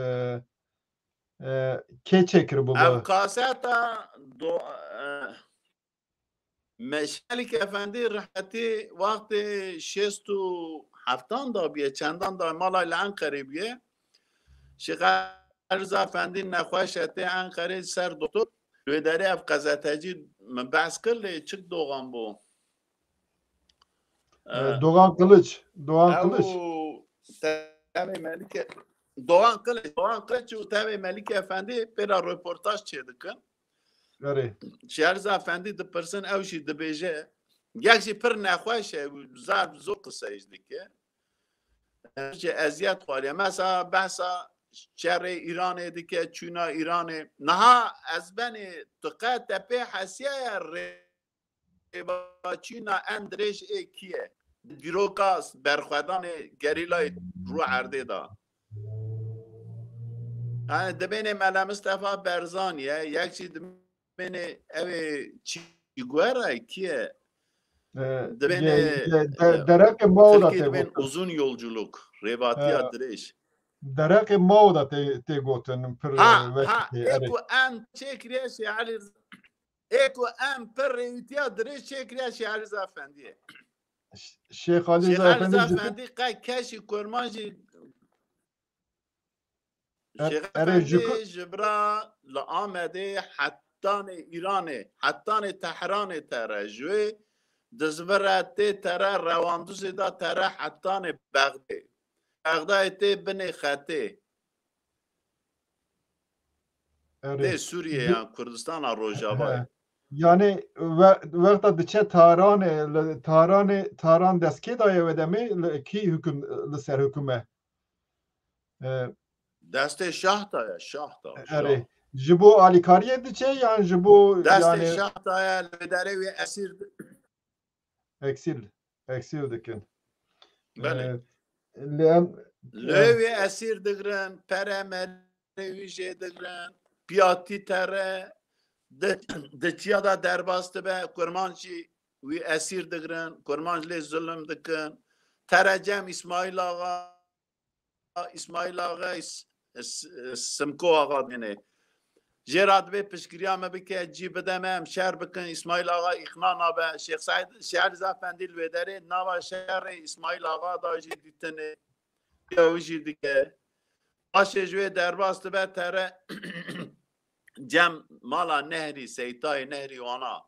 e, kê çêkiribû? Ev kaseta do-, e, Meşalik Efendî rehmetî wextê şêst û heftan da bûye, çendan da mala li Enqerê bûye. Şêx Rıza Efendî nexweş e, tê Enqerê ser doktor. Wê derê ev qezetecî min behs kir lê çik Doğan bû? E, Doğan Kılıç. Doğan Kılıç. Tevê Melike, Doğan Kılıç, Doğan Kılıç û Tevê Melike Efendî pêra röportaj çêdikin. Erê. Şêx Rıza Efendî dipirsin, ew jî dibêje, yek jî pir nexweş e, zaf zor qiseyş dike. Ew jî eziyet xwariye. Mesela behsa şerê Îranê dike, çûna Îranê. Niha ez benê tu qe te pê hesiyaye rê Rêvaçîna en dirêj ê kî ye? Dîroka berxwedanê gerîlayê rû erdê de. Yani dibênê Mele Mistefa Berzanî ye, yek jî dibênê ew ê Che Guevara kî ye? Ee, Dibênê, ye, ye, de-, e, dereqê Mao da Tirkî tê dibên gotin. Uzun yolculuk, rêvatiya Ee, dirêj. Dereqê Mao da tê, tê gotin, pir, Ha, e, ha, wekî, ê erê. Ku em çêkiriye Şêx Elî Ê ku em pir rêwîtiya dirêj çêkiriya Şêx Elî Reza Efendiyê. Ş-, Şêx Elî Reza Efendî jî Efendî qe keşî kurman jî Er-, Şêx erê, ji Efendî ku- ji bira li Amedê hetanê Îranê, hetanê Tehranê tere, ji wê dizvire tê tere rewanduzê de tere hetanê Bexdê. Bexdayê tê binê xetê. Erê. Tê Sûriyê Ji- yan Kurdistana Rojavayê. He. Yani we-, wexta diçe Taranê, li Taranê, Taran dest kê daye we demê, li kî huküm, li ser huküm e? E, Destê şah daye, şah da, şah. Erê. Ji bo alîkariyê diçe yan ji bo Destê yani şah daye, li derê wê esîr Eksîl, eksîl dikin. Belê. Ee, lê em, Lê em wê esîr digirin, pere merê wî jê digirin, piyatî tere, di, di çiya da derbas dibe, kurmanc jî wî esîr digirin, kurmanc lê zulm dikin. Tere cem Îsmaîl Axa, Îsmaîl Axa, Îs-, Îs-, Simko Axa dêne. Jê re dibê piştgiriya me bike, cî bide me, em şer bikin. Îsmaîl Axa îqna nabe. Şêx Seîd, Şêx Reza Efendî li wê derê nava şerê Îsmaîl Axa da jî dîtinê. Ya wî jî dike. Paşê ji wê derbas dibe tere cem mala Nehrî, Seytayê Nehrî wana.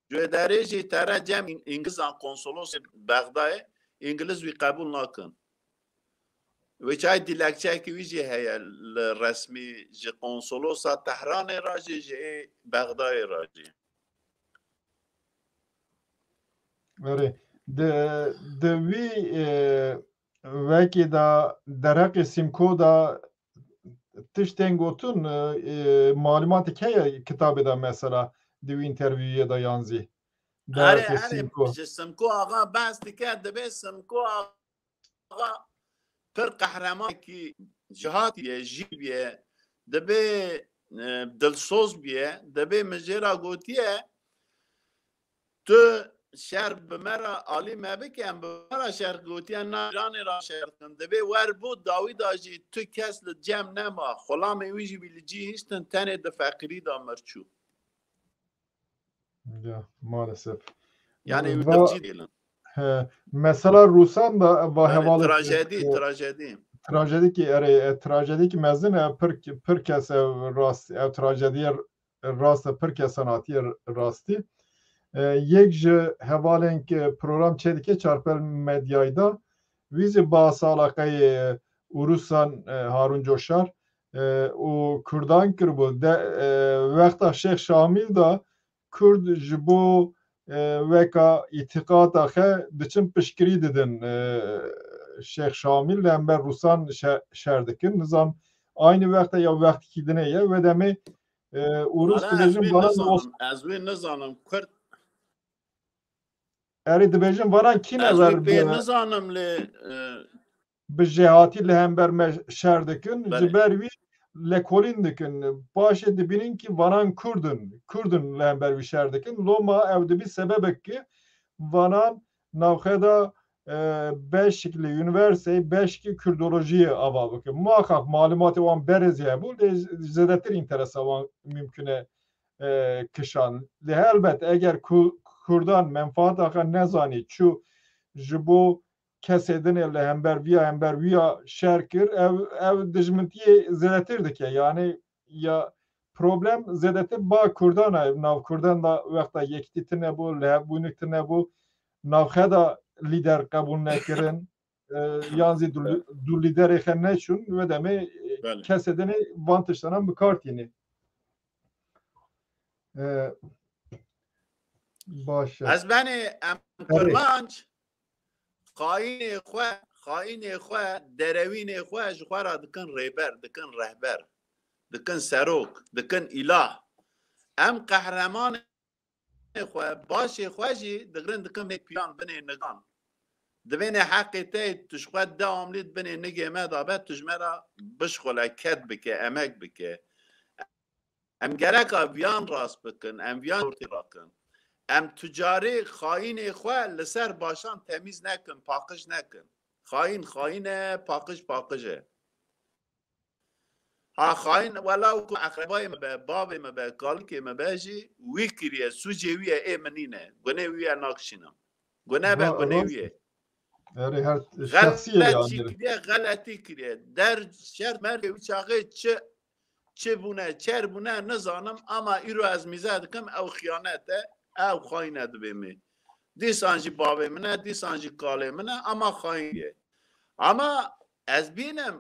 Ji wê derê jî tere cem Îng-, Îngilizan konsolosê Bexdayê, Îngiliz wî qebûl nakin. Wê çay dilekçeyekî wî jî heye li resmî ji konsolosa Tehranê re jî, ji ê Bexdayê re jî. Erê, di, di wî, e, wekî de dereqê Sîmko de tiştên gotin, e, e, malûmatê heye kitabê de mesela di wî întervîyê de yan zî. Erê, Dereqê erê, Sîmko. Ji Simko Axa behs dike, dibê Simko Axa pir qehremanekî cihatî ye, jî bûye, dibê, e, dilsoz bûye, dibê min jê re gotiye, tu şer bi me re alî me bike, em bi me re şer gotiye, na Îranê re şer dikin. Dibê wer bû dawî da jî tu kes li cem nema, xulamê wî jî wî li cî hiştin, tenê di feqîrî de mir çû. Ya, maalesef. Yani Va-, wî cî dêlin. He, mesela Rûsan da va Yani hevalek, trajedî, e, trajedî. Trajedî ki, erê, e, trajedî ki mezin e, pir, pir kes ev rast, ev trajediyê rast e, pir kesan hatiye rastî. E, yek ji hevalên ki program çêdike Çarpel Medyayê da, wî zî bahsa alaqeyê Ûrûsan, e, Harûn Coşar, e, û Kurdan kiribû. De, e, wexta Şêx Şamîl da Kurd ji bo, e, weka îtîqata xe diçin piştgirî didin, e, Şêx Şamîl, li hember Rûsan şe-, şer dikin. Nizam aynî wexta ya wextekî dinê ye. Wê demê, e, Ûrûs Wala ez dibêjin wê bana nizanim, ez wê nizanim. Kurd Erê dibêjin vanan kî ne Ez ver wî bi, pê nizanim lê e, bi jêhatî li hember me şer dikin, Belê. ji ber wî lekolîn dikin. Paşê dibînin kî vanan Kurd in, Kurd in li hember wî şer dikin. Loma ew dibî sebebek ki vanan navxeda e, beşik li unîverseyê, beşikî Kurdolojiyê ava bike. Muhakkak malumatê wan berê zî hebû, lê zêdetir înteresa wan mimkun e e, kişan. Lê helbet eger ku-, Kurdan menfaata xwe nezanî, çû ji bo kesê din ê li hember viya, hember viya şer kir, ev, ev dijmintiyê zêdetir dike. Yani ya problem zêdetir ba Kurdan e. Nav Kurdan da wexta yekîtî tune bû, lihevbûyînî tune bû, navxeda lîder qebûl nekirin, e, yan zî du, du lîderê xe neçûn, wê demê e, Belê. kesê dinê van tiştanan bi kar tînê. E, baş e. Ez benê em Erê. Kurmanc xayînê xwe, xayînê xwe, derewînê xwe ji xwe ra dikin rêber, dikin rehber, dikin serok, dikin îlah. Em qehremanê xwe, başê xwe jî digirin dikin vê piyan binê nigan. Divênê heqê te tu ji xwe devamlî di binê nigê me de be, tu ji me re bişxule, ked bike, emek bike. Em gereka viyan rast bikin, em viyan ortê rakin. Em tu carê xayînê xwe li ser başan temîz nekin, paqij nekin. Xayîn xayîn e, paqij paqij e. Ha xayîn, wela ku eqrebayê me be, bavê me be, kalikê me be jî wî kiriye, sûcê wî ye, ê min nîne. Gunê wî ye nakişînim. Gune be, Va-, gunê rast wî ye. Erê her şexsî ye Xelet yani. Jî kiriye, xeletî kiriye. Der şer merê wî çaxê çi, çi bûne, çer bûne nizanim, ama îro ez mîze dikim, ew xiyanet e, ew xayîn e dibê min. Dîsan jî bavê min e, dîsan jî kalê min e, ama xayîn ye. Ama ez bînim,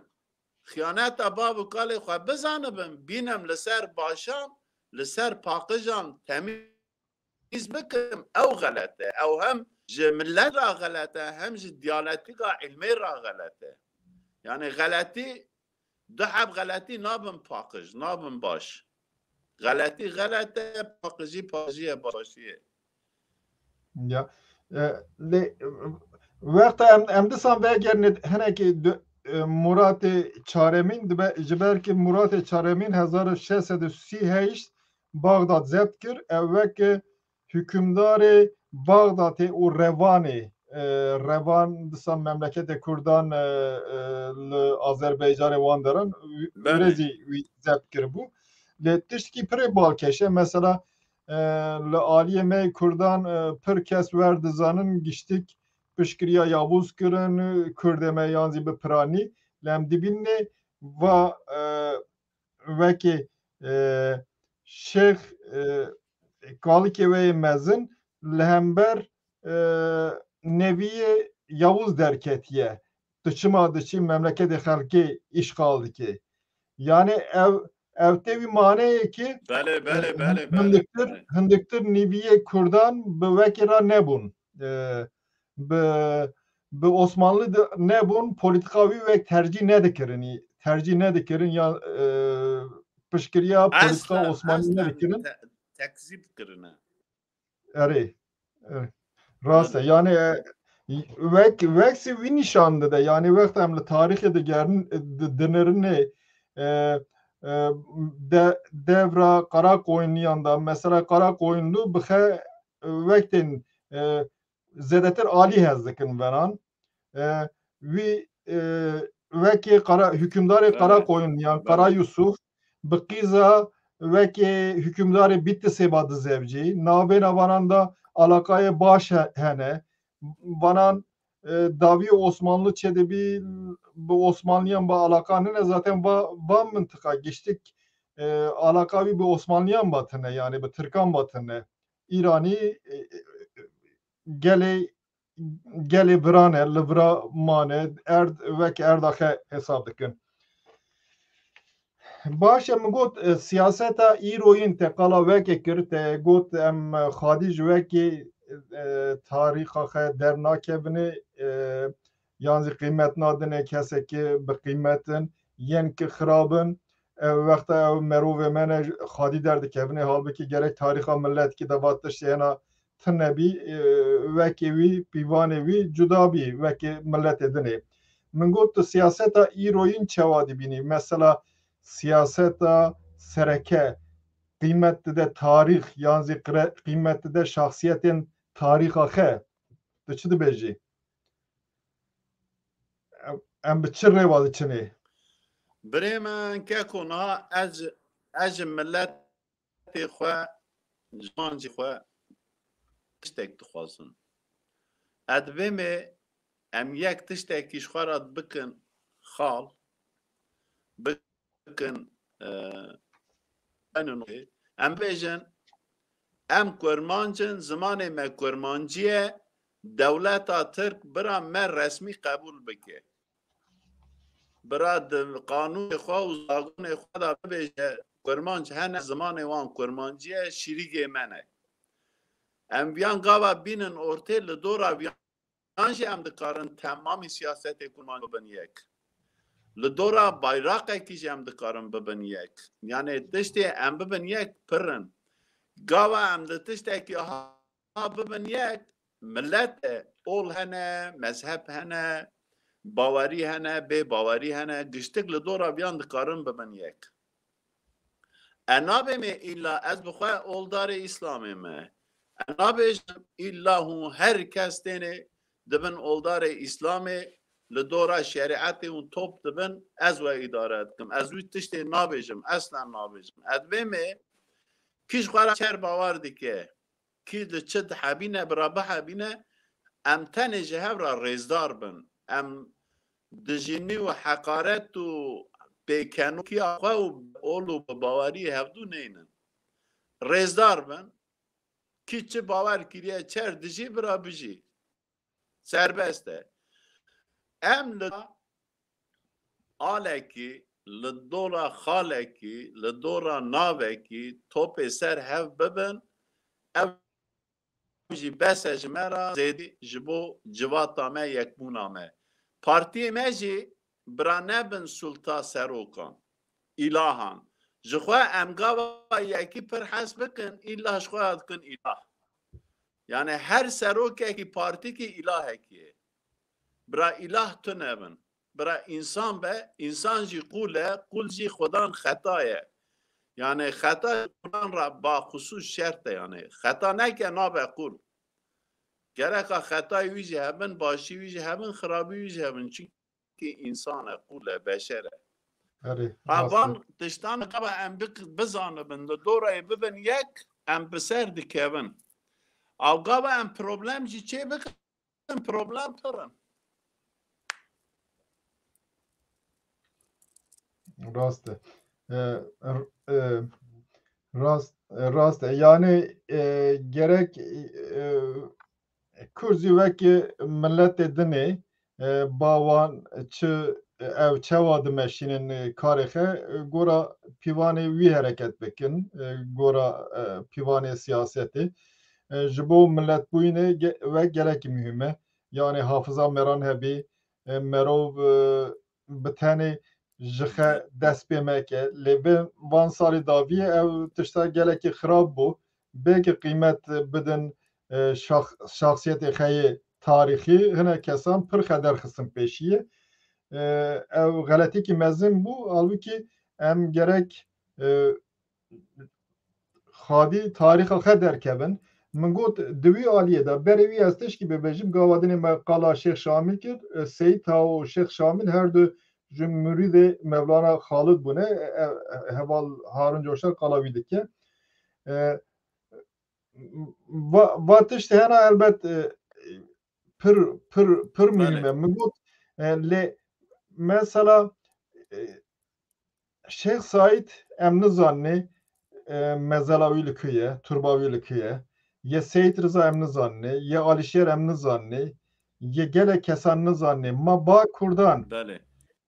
xiyaneta bav û kalê xwe bizanibim, bînim li ser başan, li ser paqijan temîz bikim, ew xelet e. Ew hem ji milet re xelet e, hem ji diyaletika ilmê re xelet e. Yani xeletî, du heb xeletî nabin paqij, nabin baş. Xeletî xelet e, paqijî paqijî ye, başî ye. Ya. E, lê, e, wexta em, em disan vegerine hinekî du-, e, Muratê Çaremîn dibe, ji ber ki Muratê Çaremîn hezar û şeş sed û sî heşt Baxdad zebt kir, ew weke hukimdarê Baxdatê û Revanê, e, Revan disan memleketê Kurdan, e, e, li Azerbaycanê wan deran, û-, Belê. ûrê zî wî zebt kiribû. Lê tiştekî pirê balkêş e, mesela, e, li aliyê me Kurdan, e, pir kes wer dizanin, giştik piştgiriya Yavuz kirin, Kurdê me yan zî bi piranî, lê em dibînê va, e, wekî, e, Şêx, e, kalikê wê yê mezin li hember, e, neviyê Yavuz derketiye. Tu çima diçî memleketê xelkê îşxal dikê? Yani ev, ev tê wî maneyê ki, Belê, belê, e, belê, belê, hindiktir, belê. hindiktir niviyê Kurdan bi wekî re nebûn. E, bi, bi Osmanlı de nebûn, politika wî wek tercîh nedikirin, tercîh nedikirin ya, e, piştgiriya Esla, politika Osmanlı esla nedikirin. Te-, tekzîb kirine. Erê, erê. Rast e. Erê. Yani, e, wek, wek sî wî nîşan dide. Yani, wexta em li tarîxê digerin, di-, dinirinê, e, e, de-, devra Karakoyunluyan da, mesela Karakoyunlu bixe, e, wek tên, e, zêdetir alî hez dikin venan. E, wî, e, wekî Kara, hukimdarê Belê. Karakoyunluyan, Kara Belê. Yusuf, bi qîza wekî hukimdarê Bitlisê ba dizevcî. Navbêna vanan da alaqayê baş he-, hene. Vanan, e, dawî Osmanlı çêdibî, bi Osmanlıyan ba alaqa nine. Zaten va, va mintiqa giştik, e, alaqa wî bi Osmanlıyan ba tine, yani bi Tirkan ba tine. Îranî, e, e, gelê, gelê viran e, li vira mane, erd, wek erda xe hesab dikin. Baş e, min got, e, siyaseta îroyîn te qala weke kir, te got em, e, xadî ji wekî, e, tarîxa xe dernakevine, e, yan zî qîmet nadine kesekî bi qîmet in, yên ki xirab in. E, wexta ew merovê me ne xadî derdikevine, halbikî gerek tarîxa miletkî de va tiştê hena tune bî, e, wekî wî, pîvanê wî cuda bî wekî miletê din ê. Min got, tu siyaseta îroyîn çawa dibînî? Mesela siyaseta sereke qîmet dide tarîx, yan zî qre-, qîmet dide şahsiyetên tarîxa xe? Tu çi dibêjî? Em, em bi çi rêwa diçinê? Birê min, keko, niha ez, ez ji miletê xwe, ji zimancî xwe tiştek dixwazim. Ez divê me em yek tiştekî ji xwe re bikin xal, bikin, e, em bêjin, em kurmanc in, zimanê me kurmancî ye, dewleta Tirk bira me resmî qebûl bike. Bira di qanûnê xwe û zagonê xwe de bibêje, kurmanc hene, zimanê wan kurmancî ye, şîrîgê me ne. Em viyan gava bînin ortê, li dora viyan jî em dikarin temamî siyasetê kurmanc bibin yek. Li dora bayraqekî jî em dikarin bibin yek. Yanê tiştê em bibin yek pir in. Gava em li tiştekî ha bibin yek, milet e, ol hene, mezheb hene, bawerî hene, bê bawerî hene, giştik li dora viyan dikarin bibin yek. E nabê me îlla ez bi xwe oldarê Îslamê me. E nabêjim îlla hûn her kes têne dibin oldarê Îslamê, li dora şerîetê hûn top dibin, ez we îdare dikim. Ez wî tiştê nabêjim, eslen nabêjim. Ez divê me kî ji xwe re çer bawer dike, kî li çi dihebîne, bira bihebîne, em tenê ji hev re rêzdar bin. Em dijînî û heqaret û pêkenokiya xwe û ol û bi bawerî hevdû neynin. Rêzdar bin, kî çi bawer kiriye çer dijî, bira bijî. Serbest e. Em li alekî, li dora xalekî, li dora navekî topê ser hev bibin, ew jî bes e ji me re, zêdî ji bo civata me, yekbûna me. Partiyê me jî bira nebin sulta serokan, îlahan. Ji xwe em gava yekî pir hez bikin, îlah ji xwe dikin îlah. Yani her serokekî partîkî îlahekî ye. Bira îlah tune bin. Bira însan be, însan jî qûl e, qûl jî xwedan xeta ye. Yani xeta ji qûlan re baxusûs şert e yani. Xeta neke nabe qûl. Gereka xetayê wî jî hebin, başî wî jî hebin, xirabî wî jî hebin. Çunkî însan e, qûl e, beşer e. Erê, Ha, rast e. Van tiştan gava em bik-, bizanibin, li dorayê bibin yek, em bi ser dikevin. Ew gava em problem jî çê bikin, problem pir in. Rast e. E, r-, e, rast, e, rast e. Yani, e, gerek, e, Kurd jî wekî miletê din ê, e, ba wan çi, ew çawa dimeşînin, e, karê xe, e, gora pîvanê wî hereket bikin, e, gora, e, pîvanê siyasetê. E, ji bo miletbûyînê ge-, ve gelekî muhîm e. Yani hafiza meran hebî, e, merov, e, bi tenê ji xe dest pê meke. Lê vê van salî dawiyê ew tişta gelekî xirab bû. Bê ki qîmet bidin, e, şax-, şaxsiyetê xe yê tarîxî, hinek kesan pir xe derxistin pêşiyê. E, ew xeletîkî mezin bû, halbûkî em gerek, e, xwedî tarîxa xe derkevin. Min got, di wî aliyê de, berê wî ez tişkî bibêjim, gava dinê me qala Şêx Şamîl kir, e, Seyîd Taha û Şêx Şamîl her du ji murîdê Mevlana Xalid bûne, e, e, heval Harun Coşar qala wî dike. E, va, va tiştê hena elbet, e, pir, pir, pir muhîm e. Belê. Min got, e, lê mesela, e, Şêx Saîd em nizanî, e, mezela wî li ku ye, turba wî li ku ye. Yê Seyîd Riza em nizanî, yê Alîşêr em nizanî, yê gelek kesan nizanî. Ma ba Kurdan Belê.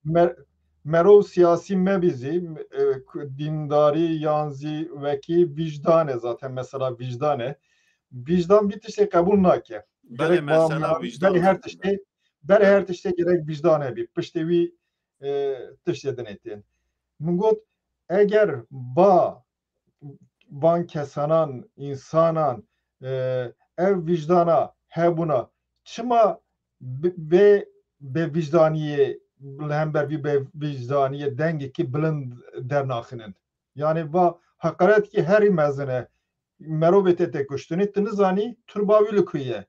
mer-, merov siyasî mebî zî, e, ku-, dîndarî yan zî wekî vîjdan e zaten, mesela vîjdan e. Vîjdan vî tiştê qebûl nake. Belê, Gerek ba mesela muan-, vîjdan berê her e. tiştê, berê Belê. her tiştê gerek vîjdan hebî. Piştê wî, e, tiştê dinê tên. Min got, eger ba van kesanan, însanan, e, ev vijdana hebûna çima bi-, bê bêvijdaniyê, li hember vî bêvijdaniyê dengekî bilind dernaxinin? Yani va heqaretekî herî mezin e. Merovê te tê kuştinê, tu nizanî turba wî li ku ye.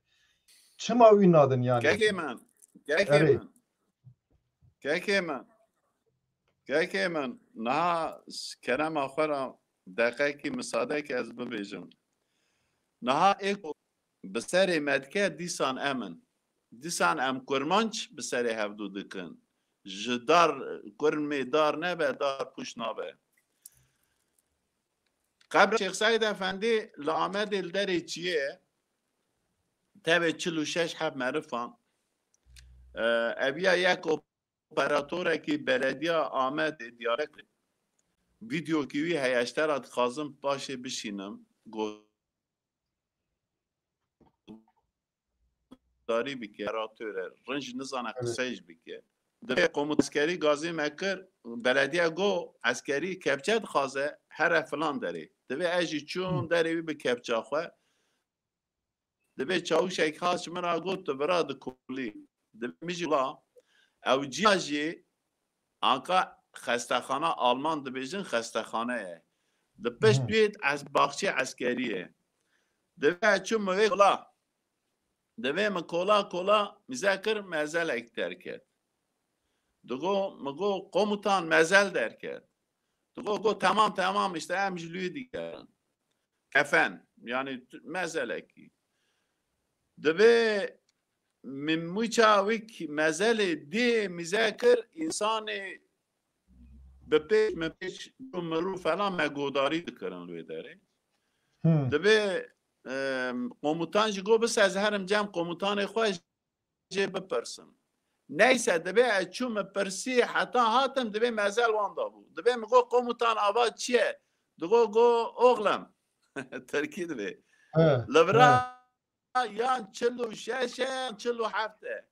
Çima wî nadin yani? Kekê min, kekê Erê. min. Kekê min. Kekê min, niha s-, kerema xwe re deqekî misadeke ez bibêjim. Niha êko bi serê me dike, dîsan em in. Dîsan em kurmanc bi serê hevdû dikin. Ji dar, kurmê dar nebe, dar pûç nabe. Qebra Şêx Seîd Efendî li Amedê li derê çiyê ye. Tevê çil û şeş heb merifan. E, eviya yek operatorekî belediya Amedê, Diyarbekirê. Vîdeokî wî heye, ji te re dixwazim paşê bişînim. Guhdarî bike, operatore, rinc nizane Evet. qisey jî bike. Divê komut eskerî gazê me kir, belediye go eskerî kepçe dixwaze, here filan derê. Divê ez jî çûm Hı. derê wî bi kepça xwe. Divê çawişek hat ji min re got, tu vira dikolî. Divê min jî wila. Ew ciya jî anka xestexana, Alman dibêjin xestexane ye. Di pişt Hı. wê ez-, baxçê eskerî ye. Divê çûm min vê kola. Divê min kola kola mize kir, mezelek derket. Digo, min got, komutan, mezel derket. Digo, got, temam, temam, işte em ji lûyê digerin. Kefen, yani t-, mezelekî. Divê min mûça wî k-, mezelê dê mize kir, însanê bi pêç, min pêç, çû mirû falan me godarî dikirin li wê derê. Hmm. Divê, em, komutan jî got, bis ez herim cem komutanê xwe jê bipirsim. Neyse, divê ez çûm min pirsî, heta hatim, divê mezel wan da bû. Divê min got, komutan, ava çi ye? Digo, go, oxlum. Tirkî divê. He, Li vira he. yan çil û şeş e, yan çil û heft e.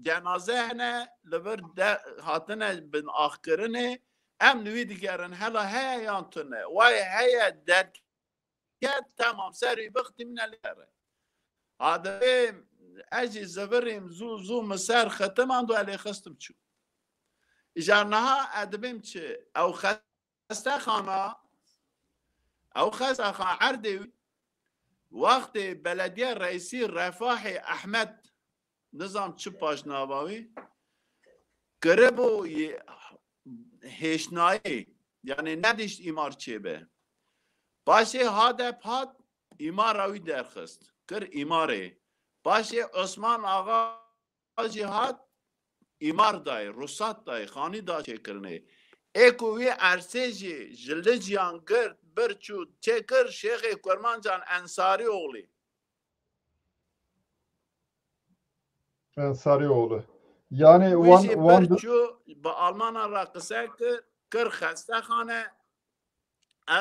Cenaze hene, li vir de, hatine bin axkirinê. Em li wî digerin, hela heye yan tune. Way heye derket, temam, serî bixtîmine li re. Ha divê ez jî zivirîm, zû, zû min ser xitim ando, elê xistim çû. Îcar niha ez dibêm çi? Ew xestexana, ew xestexana erdê wî, wextê belediye reîsî Refahê Ehmed, nizam çi paşnava wî, kiribû yê hêşnayî, yani nedişt îmar çêbe. Paşê HADEP hat, îmara wî derxist, kir îmarê. Paşê Osman Axa jî hat, îmar dayê, ruhsat dayê, xanî da çêkirinê. Ê ku wî ersê jî ji Licyan girt, bir çû çêkir Şêxê Kurmancan Ensarî oxlî. Ensarî oxlî. Yani Wî wan, jî wan bir çû bi Almanan re qise kir, kir xestexane,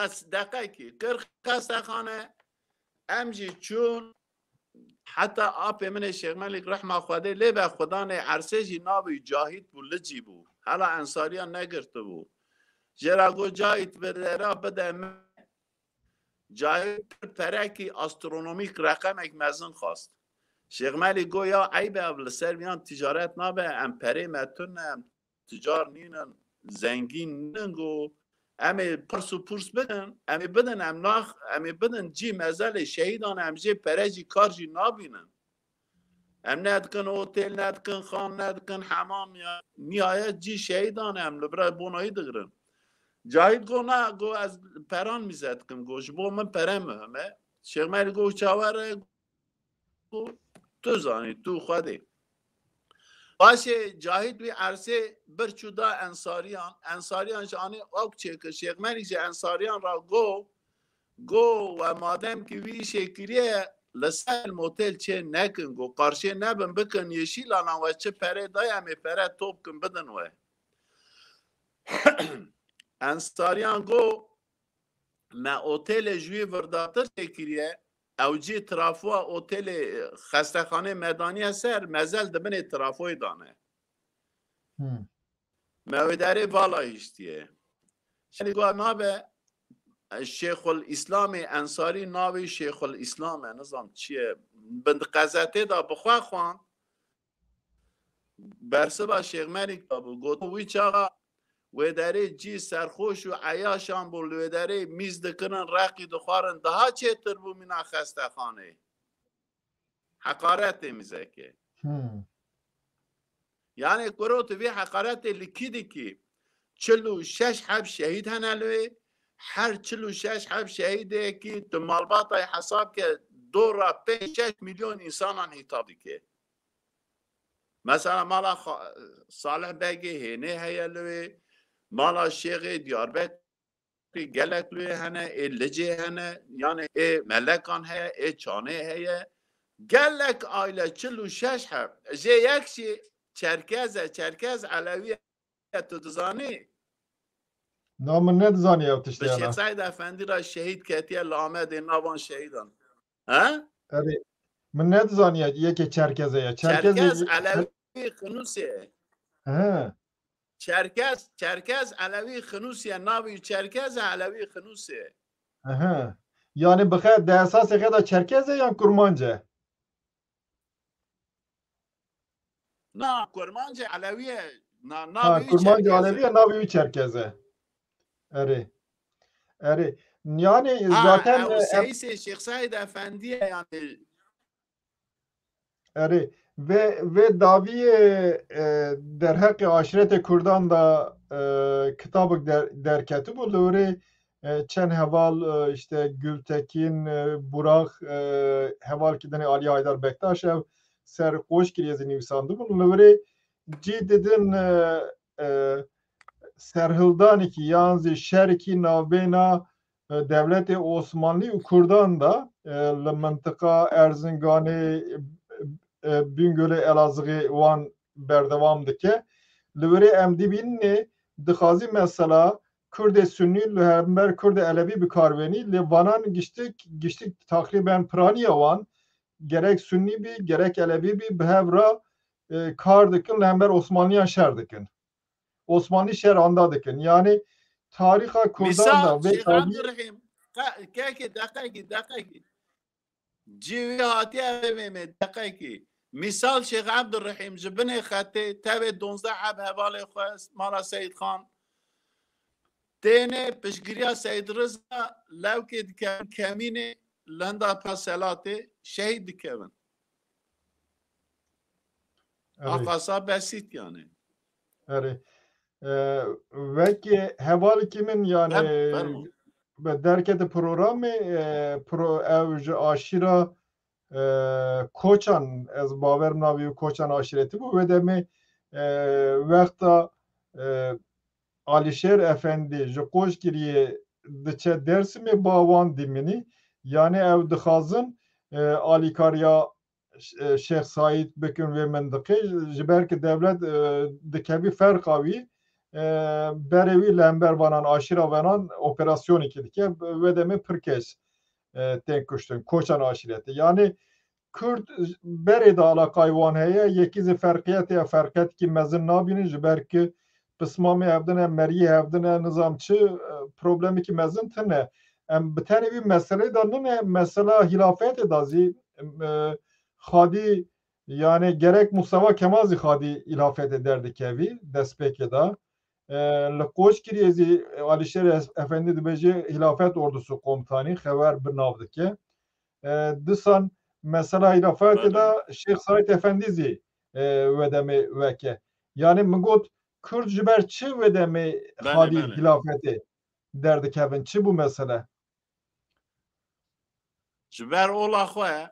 ez deqekî kir xestexane, em jî çûn heta apê min ê Şêx Melîk rehma Xwedê lê be Xudanê ersê jî navê Cahît bû, Licî bû. Hela Ensariyan negirtibû. Jê re got, Cahît, bi dera bide min. Cahît pir perekî astronomîk reqemek mezin xwast. Şêx Melîk got, ya eyb e, ev li ser viyan ticaret nabe, em perê me tune, em ticar nînin, zengîn nînin, got, em ê pars û pûrs bidin, em ê bidin, em nax, em ê bidin cî mezelê şehîdan, em jê pere jî kar jî nabînin. Em nedikin otêl, nedikin xan, nedikin hemam ya. Nihayet cî şehîdan em li vir bonayî digirin. Cahît got, na, got, ez peran mîze dikim, got, ji bo min pere muhim e. Şêx Melîk got, çawer e, got, tu zanî, tu Xwedê. Paşê Cahît wî ersê bir çû da Ensariyan. Ensariyan ji anî ok çêkir. Şêx Melîk ji Ensariyan ra got, got, we madem ki wî îşê kiriye, li ser motel çê nekin, got, qarşê nebin, bikin yeşîlanan, we çi pere daye, em ê pere top kin, bidin we. Ensariyan got, me otêlê ji wî virdatir çêkiriye, ew cî trafoya otêlê, xestexanê me daniye ser, mezel di binê trafoyê dane. Hmm. Me wê derê vala hiştiye. Şêxê got nabe, Şêxul Îslamê Ensarî navê Şêxul Îslam e, nizam çi ye, bin di qezetê de bi xwe xwend. Bersiva Şêx Melîk de bû. Got, wî çaxa wê derê cî serxweş û eyaşan bû, li wê derê mîz dikirin, reqî dixwarin, daha çêtir bû mîna xestexanê. Heqaretê mîzekê. Hmm. Yanê kuro tu vê heqaretê li kî dikî? Çil û şeş heb şehîd hene li wê. Her çil û şeş heb şehîdekî tu malbatayê hesab ke dora pênc şeş milyon însanan hîtab dike. Mesela mala Xa-, Salih Begê Hênê heye li wê, mala Şêxê Diyarbekirê gelek li wê hene, ê Licê hene, yanê ê Melekan heye, ê Çanê heye. Gelek aile çil û şeş heb. Jê yek jî Çerkez e, Çerkez Elewî ye, tu dizanî? Na, min nedizanî ev tiştê Bi hene. Şêx Seîd Efendî re şehîd ketiye li Amedê navan şehîdan. He? Erê, min nedizaniye yekê Çerkez e ya. Çerkez Çerkez e, Elewî Xinûsê. He. Çerkez, Çerkez Elewî Xinûsê, navî Çerkez e, Elewî Xinûsê. Ehe. Yani bi xe, di esasê xe de Çerkez e yan Kurmanc e? Na, Kurmanc e, Elewî ye. Na, Ha, navî Kurmanc Çerkez e. Elewî ye, navî wî Çerkez e. Erê. Erê. Yani Ha, zaten, ew e, em- seyisê Şêx Seîd Efendî ye yani. Erê, vê, vê dawiyê, e, derheqê aşiretê Kurdan de, e, kitabek der-, derketibû. Li wirê, e, çend heval, e, işte Gültekin, e, Burak, e, hevalkî dinê Aliye Haydar Bektaş ev ser qoç kiriye zî nivîsandibûn. Li wirê cî didin, e, e, serhildanekî yan zî şerekî navbêna e, dewletê Osmanlî û Kurdan de, e, li mintiqa Erzinganê, e, e, Bîngolê Elazığê wan berdewam dike. Li wirê em dibînê dixwazî mesela Kurdê Sunnî li hember Kurdê Elewî bi kar bênî, lê vanan giştik, giştik takrîben piraniya wan, gerek Sunnî bî, gerek Elewî bî, bi hev re, e, kar dikin, li hember Osmanliyan şer dikin. Osmanlî şer anda dikin. Yani tarîxa Kurdan Mîsal, da vê Şêx tabî Ebdurrehîm, ke-, kekê, deqekî, deqekî. Cî wî hatiye vê me, deqekî. Mîsal Şêx Ebdurrehîm ji binê xetê tevê donzdeh heb hevalê xwe mala Seyîd Xan têne piştgiriya Seyîd Riza lewkê dikevin kemînê li hinda paselatê şehîd dikevin. Erê. Aqasa besît yani. Erê. E, wekî hevalekî min yani Fermo, fermo. Bi derketî programê, e, pro-, ew ji aşîra, e, Koçan, ez bawer navî Koçan aşîretî bû. Wê demê, e, wexta, e, Alîşêr Efendî ji Qoşgiriyê diçe Dêrsimê ba wan dimînî. Yani ew dixwazin, e, alîkariya Ş-, e, Şêx Saîd bikin wê mintiqê, ji ber ki dewlet, e, dikevî ferqa wî, e, berê wî li hember vanan aşîra venan operasyonekî dike, wê demê pir kes, e, tên kuştin, Koçan aşîretê. Yani Kurd berê de alaqayê wan heye, yekî zî ferqiyetê ye, ferqiyetekî mezin nabînin, ji ber ki pismamê hevdin e, meriyê hevdin e, nizam çi, e, problemekî mezin tune. Em bi tenê vî meselê de nine, mesela hîlafetê de zî, e, xadî, yani gerek Mustafa Kemal zî xadî hîlafetê derdikevî, destpêkê de. E, li Qoşgiriyê zî Alîşêr Es-, Efendî dibêje hîlafet ordusu komutanî, xewer bi nav dike. E, disan mesela hîlafetê Belê. de Şêx Saîd Efendî zî, e, wê demê weke. Yani min got, Kurd ji ber çi wê demê Belê, xadî belê. hîlafetê derdikevin? Çi bû mesele? Ji ber ola xwe.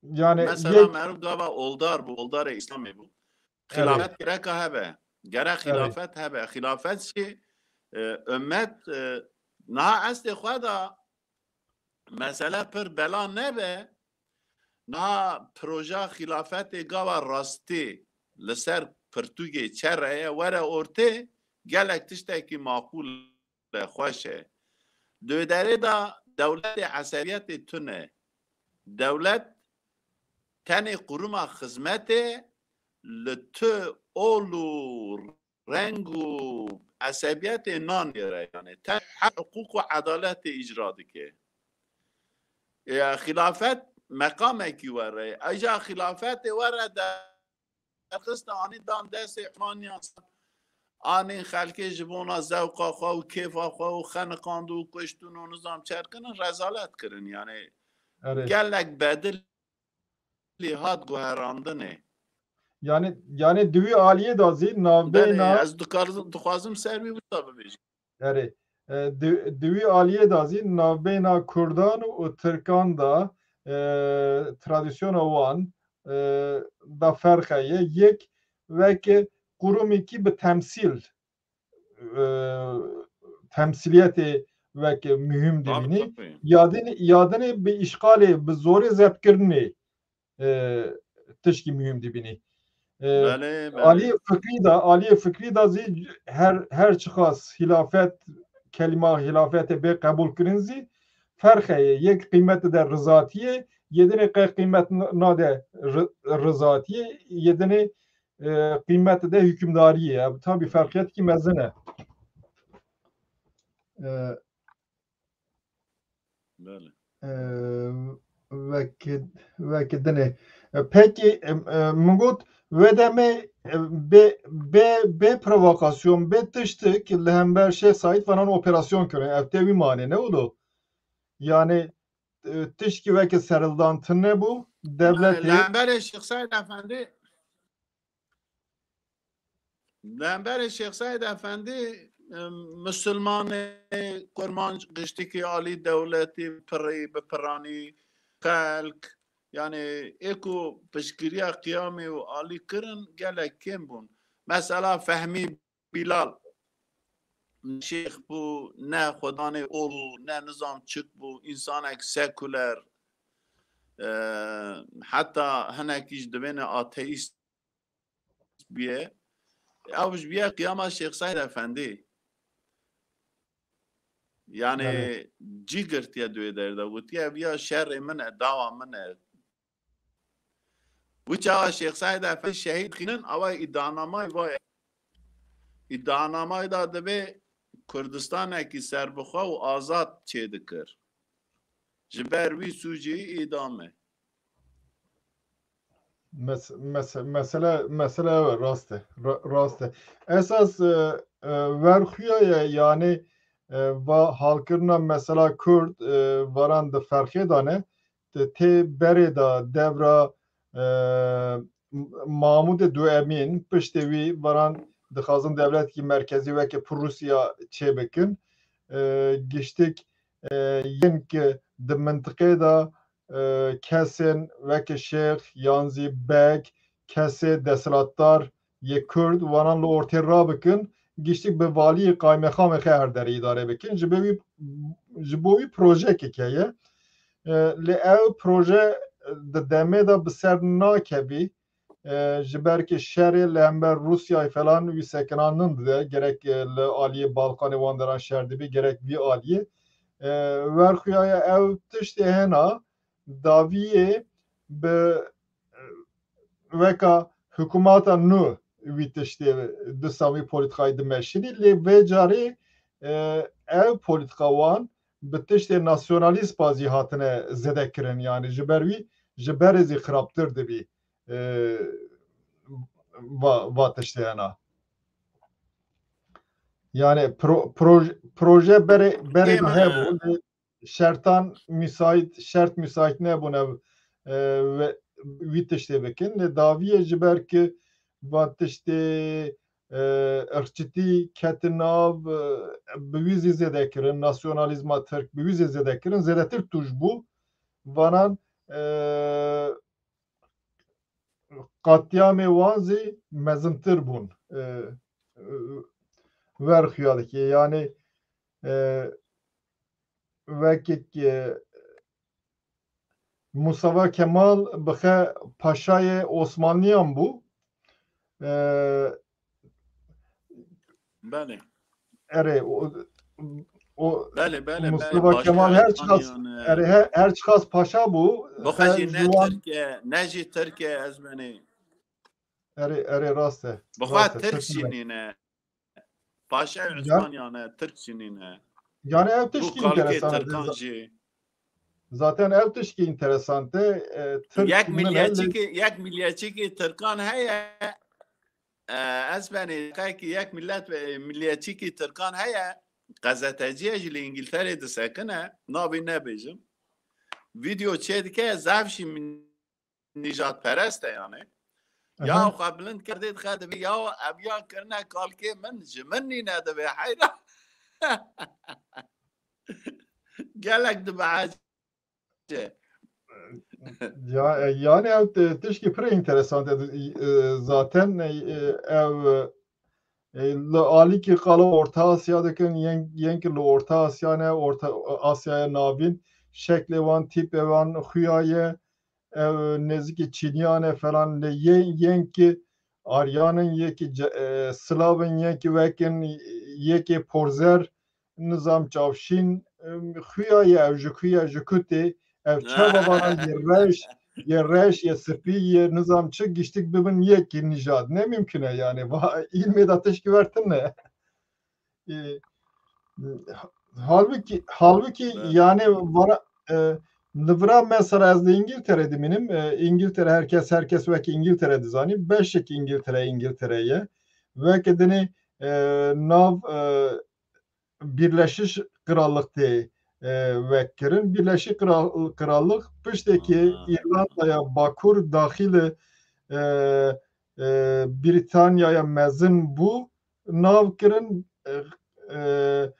Yani Mesela yek meriv gava oldar bû, oldarê Îslamê bû. Erê. Xilafet gereka hebe. Gerek Erê. xilafet hebe. Xilafet jî, e, ümmet, e, niha estê xwe de mesele pir bela nebe. Niha proja xilafetê gava rastî li ser pirtûkê çereye were ortê, gelek tiştekî maqûl e, xweş e. Di wê derê de dewletê esebiyetê tune. Dewlet tenê quruma xizmetê li tu ol û reng û esebiyetê nanêre, yani te heq, hiqûq û edaletê îcra dike. E, xilafet meqamekî were. Eja xilafetê were derxiste anî dan destê Osmaniyan, anî xelkê ji bona zewqa xwe û kêfa xwe û xeniqand û kuştin û nizam çerkinin rezalet kirin. Yani Erê. Gelek bedilî hat guherandinê. Yani, yani di wî aliyê de zî navbeyna Belê, ez dikar-, dixwazim ser wî wisa bibêjim. Erê, e, di, di wî aliyê de zî navbeyna Kurdan û Tirkan de, e, tradisyona wan, e, da ferqe ye. Yek weke qurumekî bi temsîl, e, temsîliyetê weke muhîm Tabii, dibînî. tabii. Yadin, yadinê bi îşxalê, bi zorê zebkirinê e, tişkî muhîm dibînî. E, Belê, belê. Aliyê fikrî de, aliyê fikrî de zî her, her çiqas hilafet, kelîma hilafetê bê qebûl kirin zî ferq heye. Yek qîmet de rizatiyê, yedinê qe qîmet n-, nade ri-, rizatiyê, yedinê, e, qîmet de hukimdariyê. Ev tabî ferqiyetekî mezin e. E, Belê. E, wek, wek dinê. E, pekî, e, e, min got, wê demê, e, bê, bê, bê provokasyon, bê tiştik li hember Şêx Saîd falan operasyon kirin. Ev tê wî manê, ne wilo? Yani, e, tişkî weke serhildan tune bû. Dewletê Li hemberê Şêx Saîd Efendî Li hemberê Şêx Seîd Efendî, em, misilmanê, kurmanc, giştikî alî dewletî, pirî, bi piranî, xelk, yani ê ku piştgiriya qiyamê û alî kirin, gelek kêm bûn. Mesela Fehmî Bîlal, ne şêx bû, ne xwedanê ol bû, ne nizam çik bû, însanek sekuler, e, heta hinekî ji divêne ateîst bûye. Ew ji bûye qiyama Şêx Seîd Efendî. Yani Evet. cî girtiye di wê derê de. Gotiye, "Ev ya şerê min e, dawa min e." Wî çawa Şêx Seîd Efendî şehîd xînin, awa îddianamayê vay. Îddianamayê de divê Kurdistanekî serbixwe û azad çêdikir. Ji ber wî sûcî îdam e. Mes-, mes-, mesele, mesele ew e, rast e. Ra-, rast e. Esas, e, e, werxuya ye, yani, e, va halkirina mesela Kurd, e, varan di ferqê de ne, di tê berê de devra, e, Mahmûdê Duemîn, piştê wî varan dixwazin dewletekî merkezî weke Prûsya çêbikin. E, giştik, e, yên ki di mintiqê de, e, kesên weke şêx yan zî beg, kesê desthilatdar yê Kurd wanan li ortê rabikin, giştik bi valî qaymeqamê xwe her derê îdare bikin. Ji bo wî, ji bo wî projeyekê heye. E, lê ew proje di demê de bi ser nakevî, e, ji ber ki şerê li hember Rûsyayê falan wî sekinandin dide, gerek, e, li aliyê Balkanê wan deran şer dibî, gerek vî aliyê. E, werxuyaye ew tiştê hena dawiyê bi, e, weka hikûmata nû wî tiştê disa wî polîtîkayê dimeşînî, lê vê carê, e, ew polîtîka wan bi tiştê nasyonalîst pazî hatine zêde kirin. Yani ji ber wî, ji berê zî xirabtir dibî, e, va, va tiştê hena. Yani pro-, proj-, proje berê, berê Ê, hebû, lê şertan müsait, şert müsait nebûn ev, e, ve, wî tiştê bikin. Lê dawiyê ji ber ki va tiştê, e, irqçitî ketin nav, e, bi wî zî zêde kirin, nasyonalîzma tirk bi wî zî zêde kirin, zêdetir tûj bû. Vanan, e, qatliamê wan zî mezintir bûn. E, e, ver xuya dike. Yani, e, wekek, e, Mustafa Kemal bixe paşayê Osmanliyan bû. E, Belê. Erê, o, o Belê, belê, belê. Mustafa Paşa Kemal her çiqas, Osmanliyan, e, erê, her, her çiqas paşa bû, Bixe he, jî ne ji wan Tirk e, ne jî Tirk e, ez benê. Erê, erê, rast e. Bixe Rast e, Tirk Tirk jî nîne. Paşa Ya. Osmanliyan e, Tirk jî nîne. Yani ev Bu tişkî kalkê enteresan e. Tirkan jî. Zaten ev tişkî interesant e. E, Tirk Yek min e, milliyetçîkî, yek milliyetçîkî Tirkan heye. E, ez benê qekî yek millet ve milliyetçîkî Tirkan heye. Gazeteciye jî li Îngilterê disekine. Navê nebêjim. Video çê dike, zaf jî min-, nîjadperest e yani. Ya Aha. xwe bilind kerdê dixe dibê ya ev ya kirine kalkê min ji min nîne dibê heyran. Gelek dibehece. Ya, e, yani ev t-, tişkî pir interesant e. E, zaten, e, ev, e, li alîkî qala Orta Asya dikin, yên, yên ki li Orta Asya ne, Orta Asyaya Navîn, şeklê wan, tîpê wan, xuya ye, ev nêzikî Çîniyan e falan, lê yên, yên ki Aryan in, yê ki ce-, e, Slav in, yê ki wekin, yê ki porzer, nizam çavşîn, em, xuya ye ev ji xuya ji ku tê, ev çava vana yê reş, yê reş, yê spî, yê nizam çi giştik bibin yekî nijad. Ne mimkun e yani. Va-, îlmê de tişkî wer tune. E, halbuki, halbuki Evet. yani vara, e, li vira mesela ez li Îngiltere dimînim. E, Îngiltere herkes, herkes wekî Îngiltere dizanî. Beşek Îngiltere, Îngiltere ye. Weke dinê, e, nav, e, Birleşmiş Krallık tê, e, wek kirin. Birleşmiş Kral-, Krallık pişteki Aa. Îrlandaya Bakur daxilî, e, e, Britanyaya Mezin bû, nav kirin, e, e,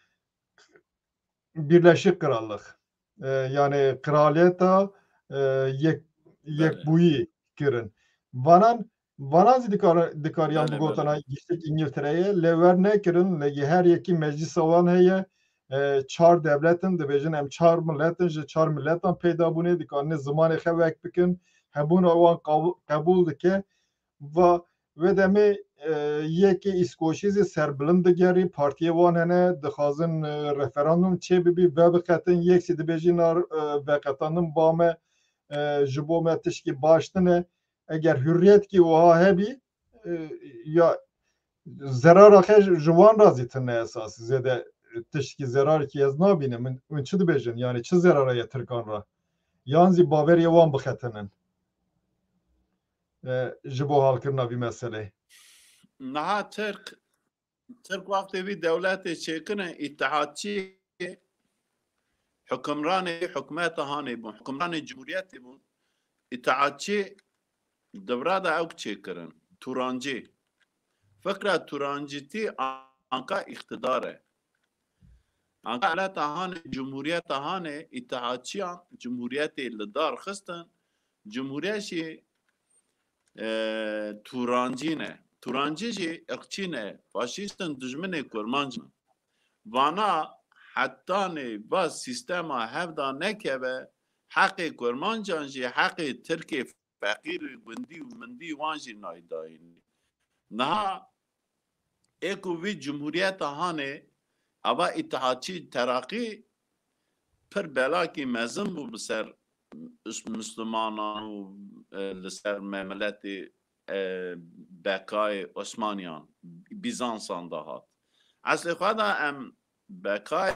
Birleşmiş Krallık. E, yani kraliyeta, e, yek, Belê. yekbûyî kirin. Vanan, vanan zî dikar-, dikariyan Belê, bigotana belê. giştik Îngiltereyê, lê wer nekirin, lê yê her yekî meclisa wan heye, e, çar devlet in, dibêjin em çar millet in, ji çar miletan peyda bûne, dikarin zimanê xwe wek bikin, hebûna wan qab-, qebûl dike. Va, wê demê, e, yekê Îskoçî zî serbilind digerî, partiyê wan hene, dixwazin, e, referandum çêbibî, vebiqetin, yek zî dibêjî na, e, veqetandin ba me, e, ji bo me tişkî baş tune. Eger hurriyetkî wiha hebî, e, ya zerara xwe ji, ji wan re zî tune esas. Zêde, e, tişkî zerarekî ez nabînim. Min, min çi dibêjin? Yani çi zerara ye Tirkan re? Yan zî baweriyê wan bixetinin, e, ji bo halkirina vî meseleyê? Niha Tirk, Tirk wextê vî dewletê çêkirin, îtihatçî hukimranê hikûmeta hanê bûn, hukimranê cumhuriyetê bûn. Îtihatçî di vira de ew çêkirin. Turancî. Fikra turancîtî anka îqtidar e. Anka dewleta hanê, cumhuriyeta hanê, îtihatçiyan cumhuriyetê li dar xistin. Cumhuriyet jî, e, turancî ne. Turancî jî irqçî ne. Faşîst in, dijminê kurmanc in. Vana hetanê va sîstema hevda nekeve, heqê kurmancan jî, heqê tirkê feqîr, gundî û mindî wan jî nayê dayînê. Niha ê ku vî cumhuriyeta hanê, ava îtihatçî teraqî pir belakî mezin bû bi ser Müslümanan û, e, li ser me miletê, e, bekayê Osmaniyan, Bizansan de hat. Eslê xwe de em bekayê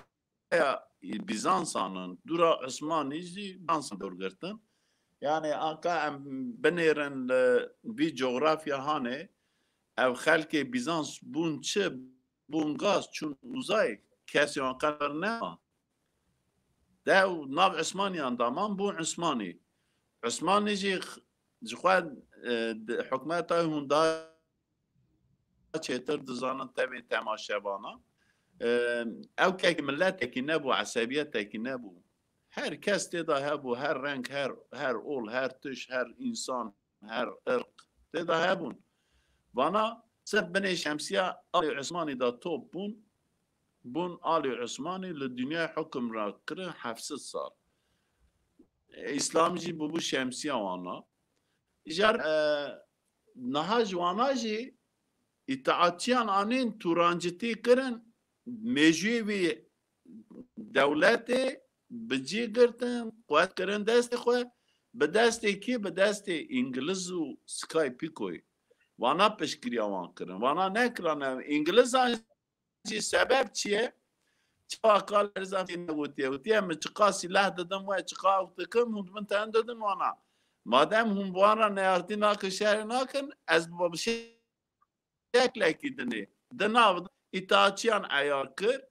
ya Bizansan in, dûra Osmanî jî Bizansan dor girtin. Yani anka em binêrin li vî cografya hanê, ev xelkê Bizans bûn çi, bûn gaz, çûn uzayê, kesê wan qedir nema. Dew nav Osmaniyan daman bûn Osmanî. Osmanî jî x-, ji xwe, e, di hikûmeta hûn daha çêtir dizanin tevê temaşevana. E, ew kekî miletekî nebû, esebiyetekî nebû. Her kes tê de hebû, her reng, her, her ol, her tiş, her însan, her irq tê de hebûn. Vana ser binê şemsiya Alê Osmanî de top bûn, bûn Alê Osmanî li dinyayê hukm ra kirin heft sed sal. E, Îslam jî bûbû şemsiya wana. Îcar, e, niha ji wana jî îtaatçiyan anîn tûrancitî kirin, mêjûyê wî dewletê bi cî girtin, quwet kirin destê xwe, bi destê kî? Bi destê Îngiliz û Sky Picoyê. Wana piştgiriya wan kirin. Wana nekirane Îngilizan jî sebeb çi ye? Çiqa Kalerza tê negotiye. Gotiye, min çiqa sîleh didim we, çiqa ew dikim, hûn di min terin didin wana. Madem hûn bi wan re neyartî nakin, şerê nakin, ez bi şeklekî dinê. Di nav îtaatçiyan eyar kir.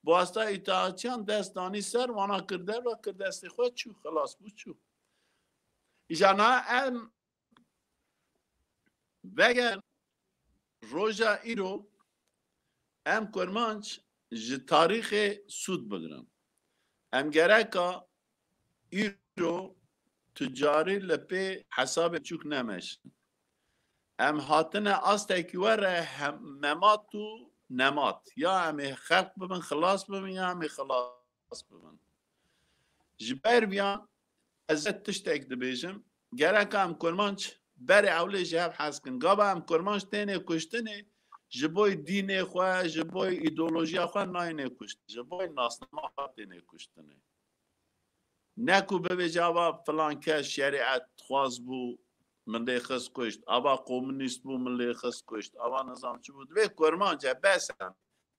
Bi wasta îtaatçiyan dest danî ser, wana kir derve, kir destê xwe, çû, xilas bû, çû. Îja niha em vegerin roja îro, em kurmanc ji tarîxê sûd bigirin. Em gereka îro tu carî li pê hesabê biçûk nemeşin. Em hatine astekî we re hem memat û nemat. Ya em ê xelq bibin, xilas bibin, ya em ê xilas bibin. Ji ber viya ez ê tiştek dibêjim, gereka em kurmanc berê ewlê ji hev hez kin. Gava em kurmanc tênê kuştinê, ji bo dînê xwe, ji bo îdeolojiya xwe nayênê kuştinê, ji bo nasnama xwe tênê kuştinê. Ne ku bibêje, ava filan kes şerîetxwaz bû, min lê xist kuşt, ava komunîst bû, min lê xist kuşt, ava nizam çi bû. Divê kurmanc e, bes e.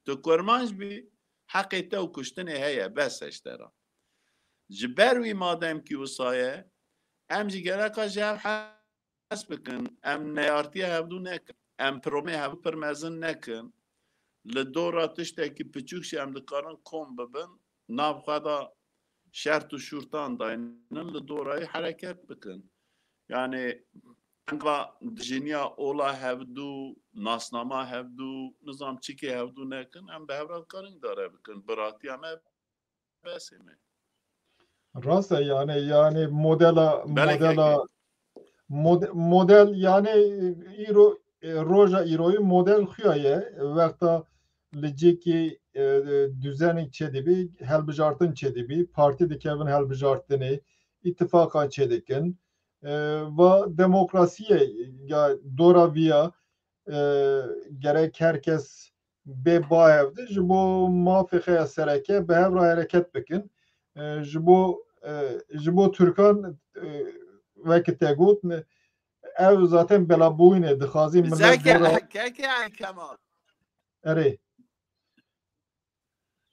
Tu kurmanc bî, heqê te û kuştinê heye, bes e ji te re. Ji ber wî madem kî wisa ye, em jî gereka ji hev hez bikin, em neyartiya hevdû nekin, em piromê hevdû pir mezin nekin. Li dora tiştekî piçûk jî em dikarin kom bibin, nav xwe de şert û şûrtan daynin, li dorayî hereket bikin. Yani, enga dijiniya ola hevdû, nasnama hevdû, nizam çikê hevdû nekin, em bi hev re dikarin îdare bikin. Biratiya me, besê me. Rast e, yani, yani modela, Belê modela, kekê. Mod-, model, yani, îro, e, roja îroyî model xuya ye. Wexta li cihekî, e, e, düzenek çêdibî, helbijartin çêdibî, partî dikevin helbijartinê, îtifaqan çêdikin. E, va demokrasiyê ya dora viya, e, gerek her kes bê bahev de ji bo mafê xwe ya sereke bi hev re hereket bikin. E, ji bo, e, ji bo Tirkan, e, weke te got, ev zaten belabûyîn e, dixwazî millet Zeke, zora Keke Kemal. Erê.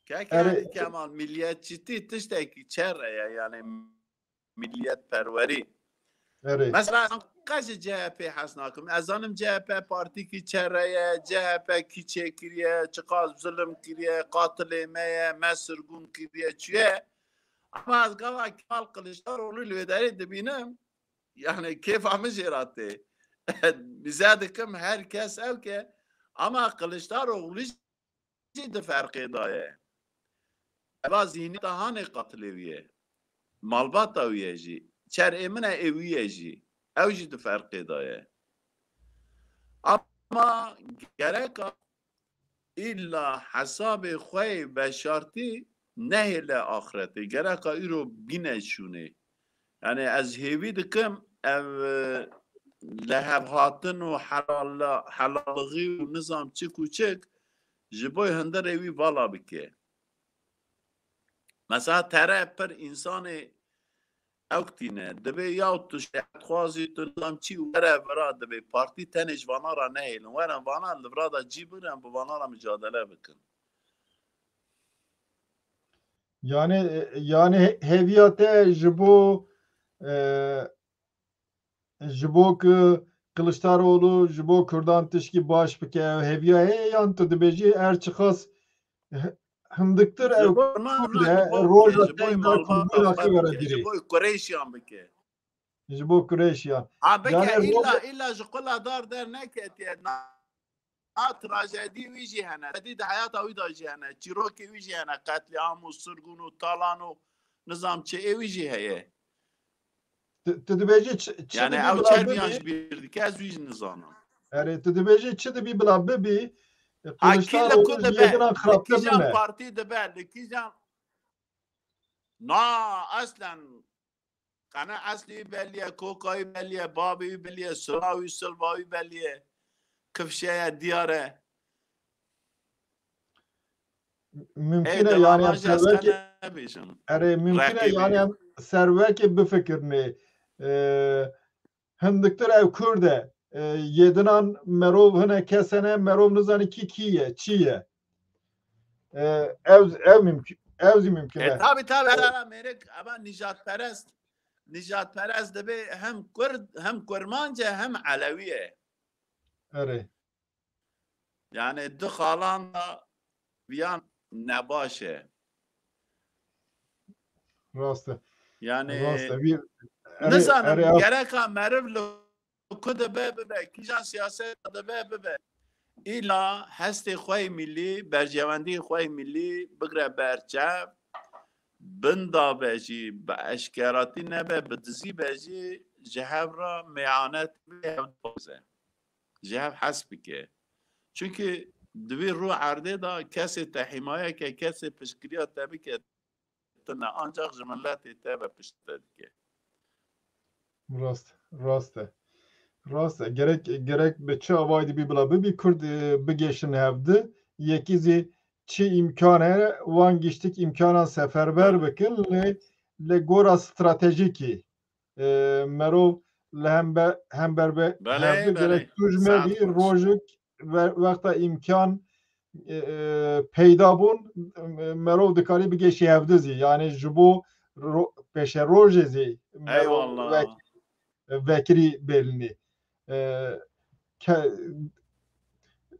Keke Erê. Kemal, milliyetçîtî tiştekî çer e ya, yani milliyetperwerî. Erê. Mesela, ez qe ji C H P hez nakim. Ez zanim C H P partîkî çere ye, C H P kî çêkiriye, çiqas zilim kiriye, qatilê me ye, me sirgûn kiriye, çi ye. Ama ez gava Kemal Kılıçdaroğlu li wê derê dibînim, yani kêfa min jê re tê. Bize dikim her kes ew ke, ama Kılıçdaroğlu jî di ferqê de ye. Eva zîhniyeta hanê qatilê wî ye. Malbata wî ye jî. Çerê min e ê wî ye jî. Ew jî di ferqê de ye. Ama gereka îlla hesabê xwe yê veşartî nehêle axretê. Gereka îro bîne şûnê. Yani ez hêvî dikim ev, e, lihevhatin û helala-, helalixî û nizam çik û çik ji bo hundirê wî vala bike. Mesela tere pir însanê ew tîne. Divê ya tu şertxwazî, tu nizam çi were vira, divê partî tenê ji vana re nehêlin. Werin vana li vira de cî birin, bi vana re micadele bikin. Yani, yani he-, hêviya te ji bo, e, ji bo ku Kiliçdaroğlu ji bo Kurdan tişkî baş bike, hêviya heye, yan tu dibêjî her çiqas h-, hindiktir ew Kurd e, roja te da Kurdbûna xwe were dirê. Ji bo Kureyşiyan bike. Ji bo Kureyşiyan. Ha, bike, yani, illa, illa ji qula dar derneketiye. Na, trajedî wî jî hene. Trajedî di heyata wî de jî hene. Çîrokê wî jî hene. Qetlîam û sirgûn û talan û nizam çi ê wî jî heye. Tu, tu dibêjî çi, çi Yani dibî ew bila çermiyan bibî? Ji bîr dike, ez wî jî nizanim. Erê, tu dibêjî çi dibî bila bibî? E, Ha, kî li Kiliçdaroğlu ku ji dibe? Yêdinan Li xirabtir kîjan nîne. Partî dibe? Li kîjan? Na, eslen. Qene eslî wî belî ye, koka wî belî ye, bavê wî belî ye, sira wî, silva wî belî ye. Kifşe ye, diyar e. Mümkün e, yani, em servekê, erê, mümkün e, yani, em servekê bifikirinê. E, hindiktir ew Kurd e. E, yê dinan merov hine kes hene, merov nizanî kî kî ye, çi ye. E, ev, ev mümkün, ev zî mümkün E, e. Tabii, tabii, her ara mêrik, ama nijadperest, nijadperest dibe hem Kurd, hem Kurmanc e, hem Elewî ye. Erê. Yani du xalan da viyan nebaş e. Rast e. Yani Rast e. Bir, erê, nizanim, erê, gereka meriv li ku dibe bibe, kîjan siyaset dibe bibe. Îla hestê xwe yê milî, berjewendiyê xwe yê milî bigre ber çav, bin da be jî, bi eşkeratî nebe, bi dizî be jî, ji hev re meyanet bê, hev dixwaze. Ji hev hes bike. Çunkî di vî rû erdê de kesê te hîmayeke, kesê piştgiriya te bike, tune, ancak ji miletê te ve pişt te dike. Rast, rast e. Rast e. Gerek, gerek bi çi avayî dibî bila bibî Kurd, e, bigêşin hevdi. Yekî zî çi îmkan heye, wan giştik îmkanan seferber bikin, lê, lê gora stratejîkî, e, merov li hembe-, hember be Belê, hevdi belê. Gerek tu ji me Saet bî xweş. Rojik ve-, wexta îmkan, e, e, peyda bûn, e, merov dikarî bigêşî hevdi zî. Yani ji bo ro-, pêşerojê zî merov Eyvallah. Vek-, vekirî bêlinî. E, ke-,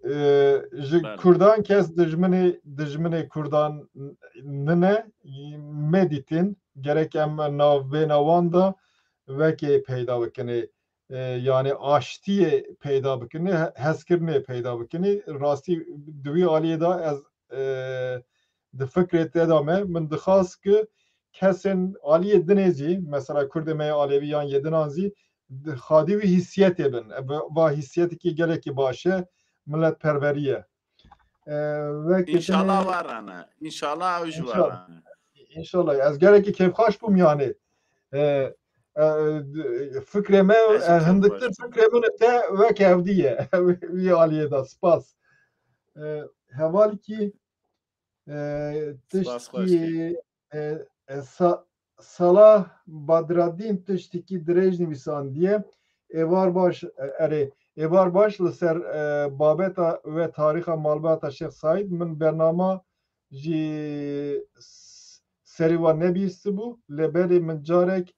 e, ji Belê. Kurdan kes dijminê, dijminê Kurdan nine, me dîtin. Gerek em navbêna wan de wekê peyda bikinê. E, yani aştiyê peyda bikinê, he-, hezkirinê peyda bikinê. Rastî di wî aliyê de ez, e, di fikrê te de me, min dixwast ki kesên aliyê dinê zî, mesela Kurdê me yê Alevî yan yê dinan zî, di xadî wî hîsiyetê bin. E, va, va hîsiyetekî gelekî baş e, miletperwerî ye. E, wek Înşallah dibêjin, werane. Înşallah ew jî Înşallah. Werane. Înşallah. Ez gelekî kêfxweş bûm yani. E, e, d-, fikrê me, Ez jî e, hindiktir kêfxweş bûm. Fikrê min te wek hevdî ye. Wî aliyê de. Spas. E, hevalkî, e, Spas xweş kî. Tiştkî, e, e, sa-, Salah Badreddîn tiştekî dirêj nivîsandiye. Êvar baş, e, erê, êvar baş li ser, e, babeta we tarîxa malbata Şêx Saîd, min bernama jî s-, serî wan nebîstibû, lê berê min carek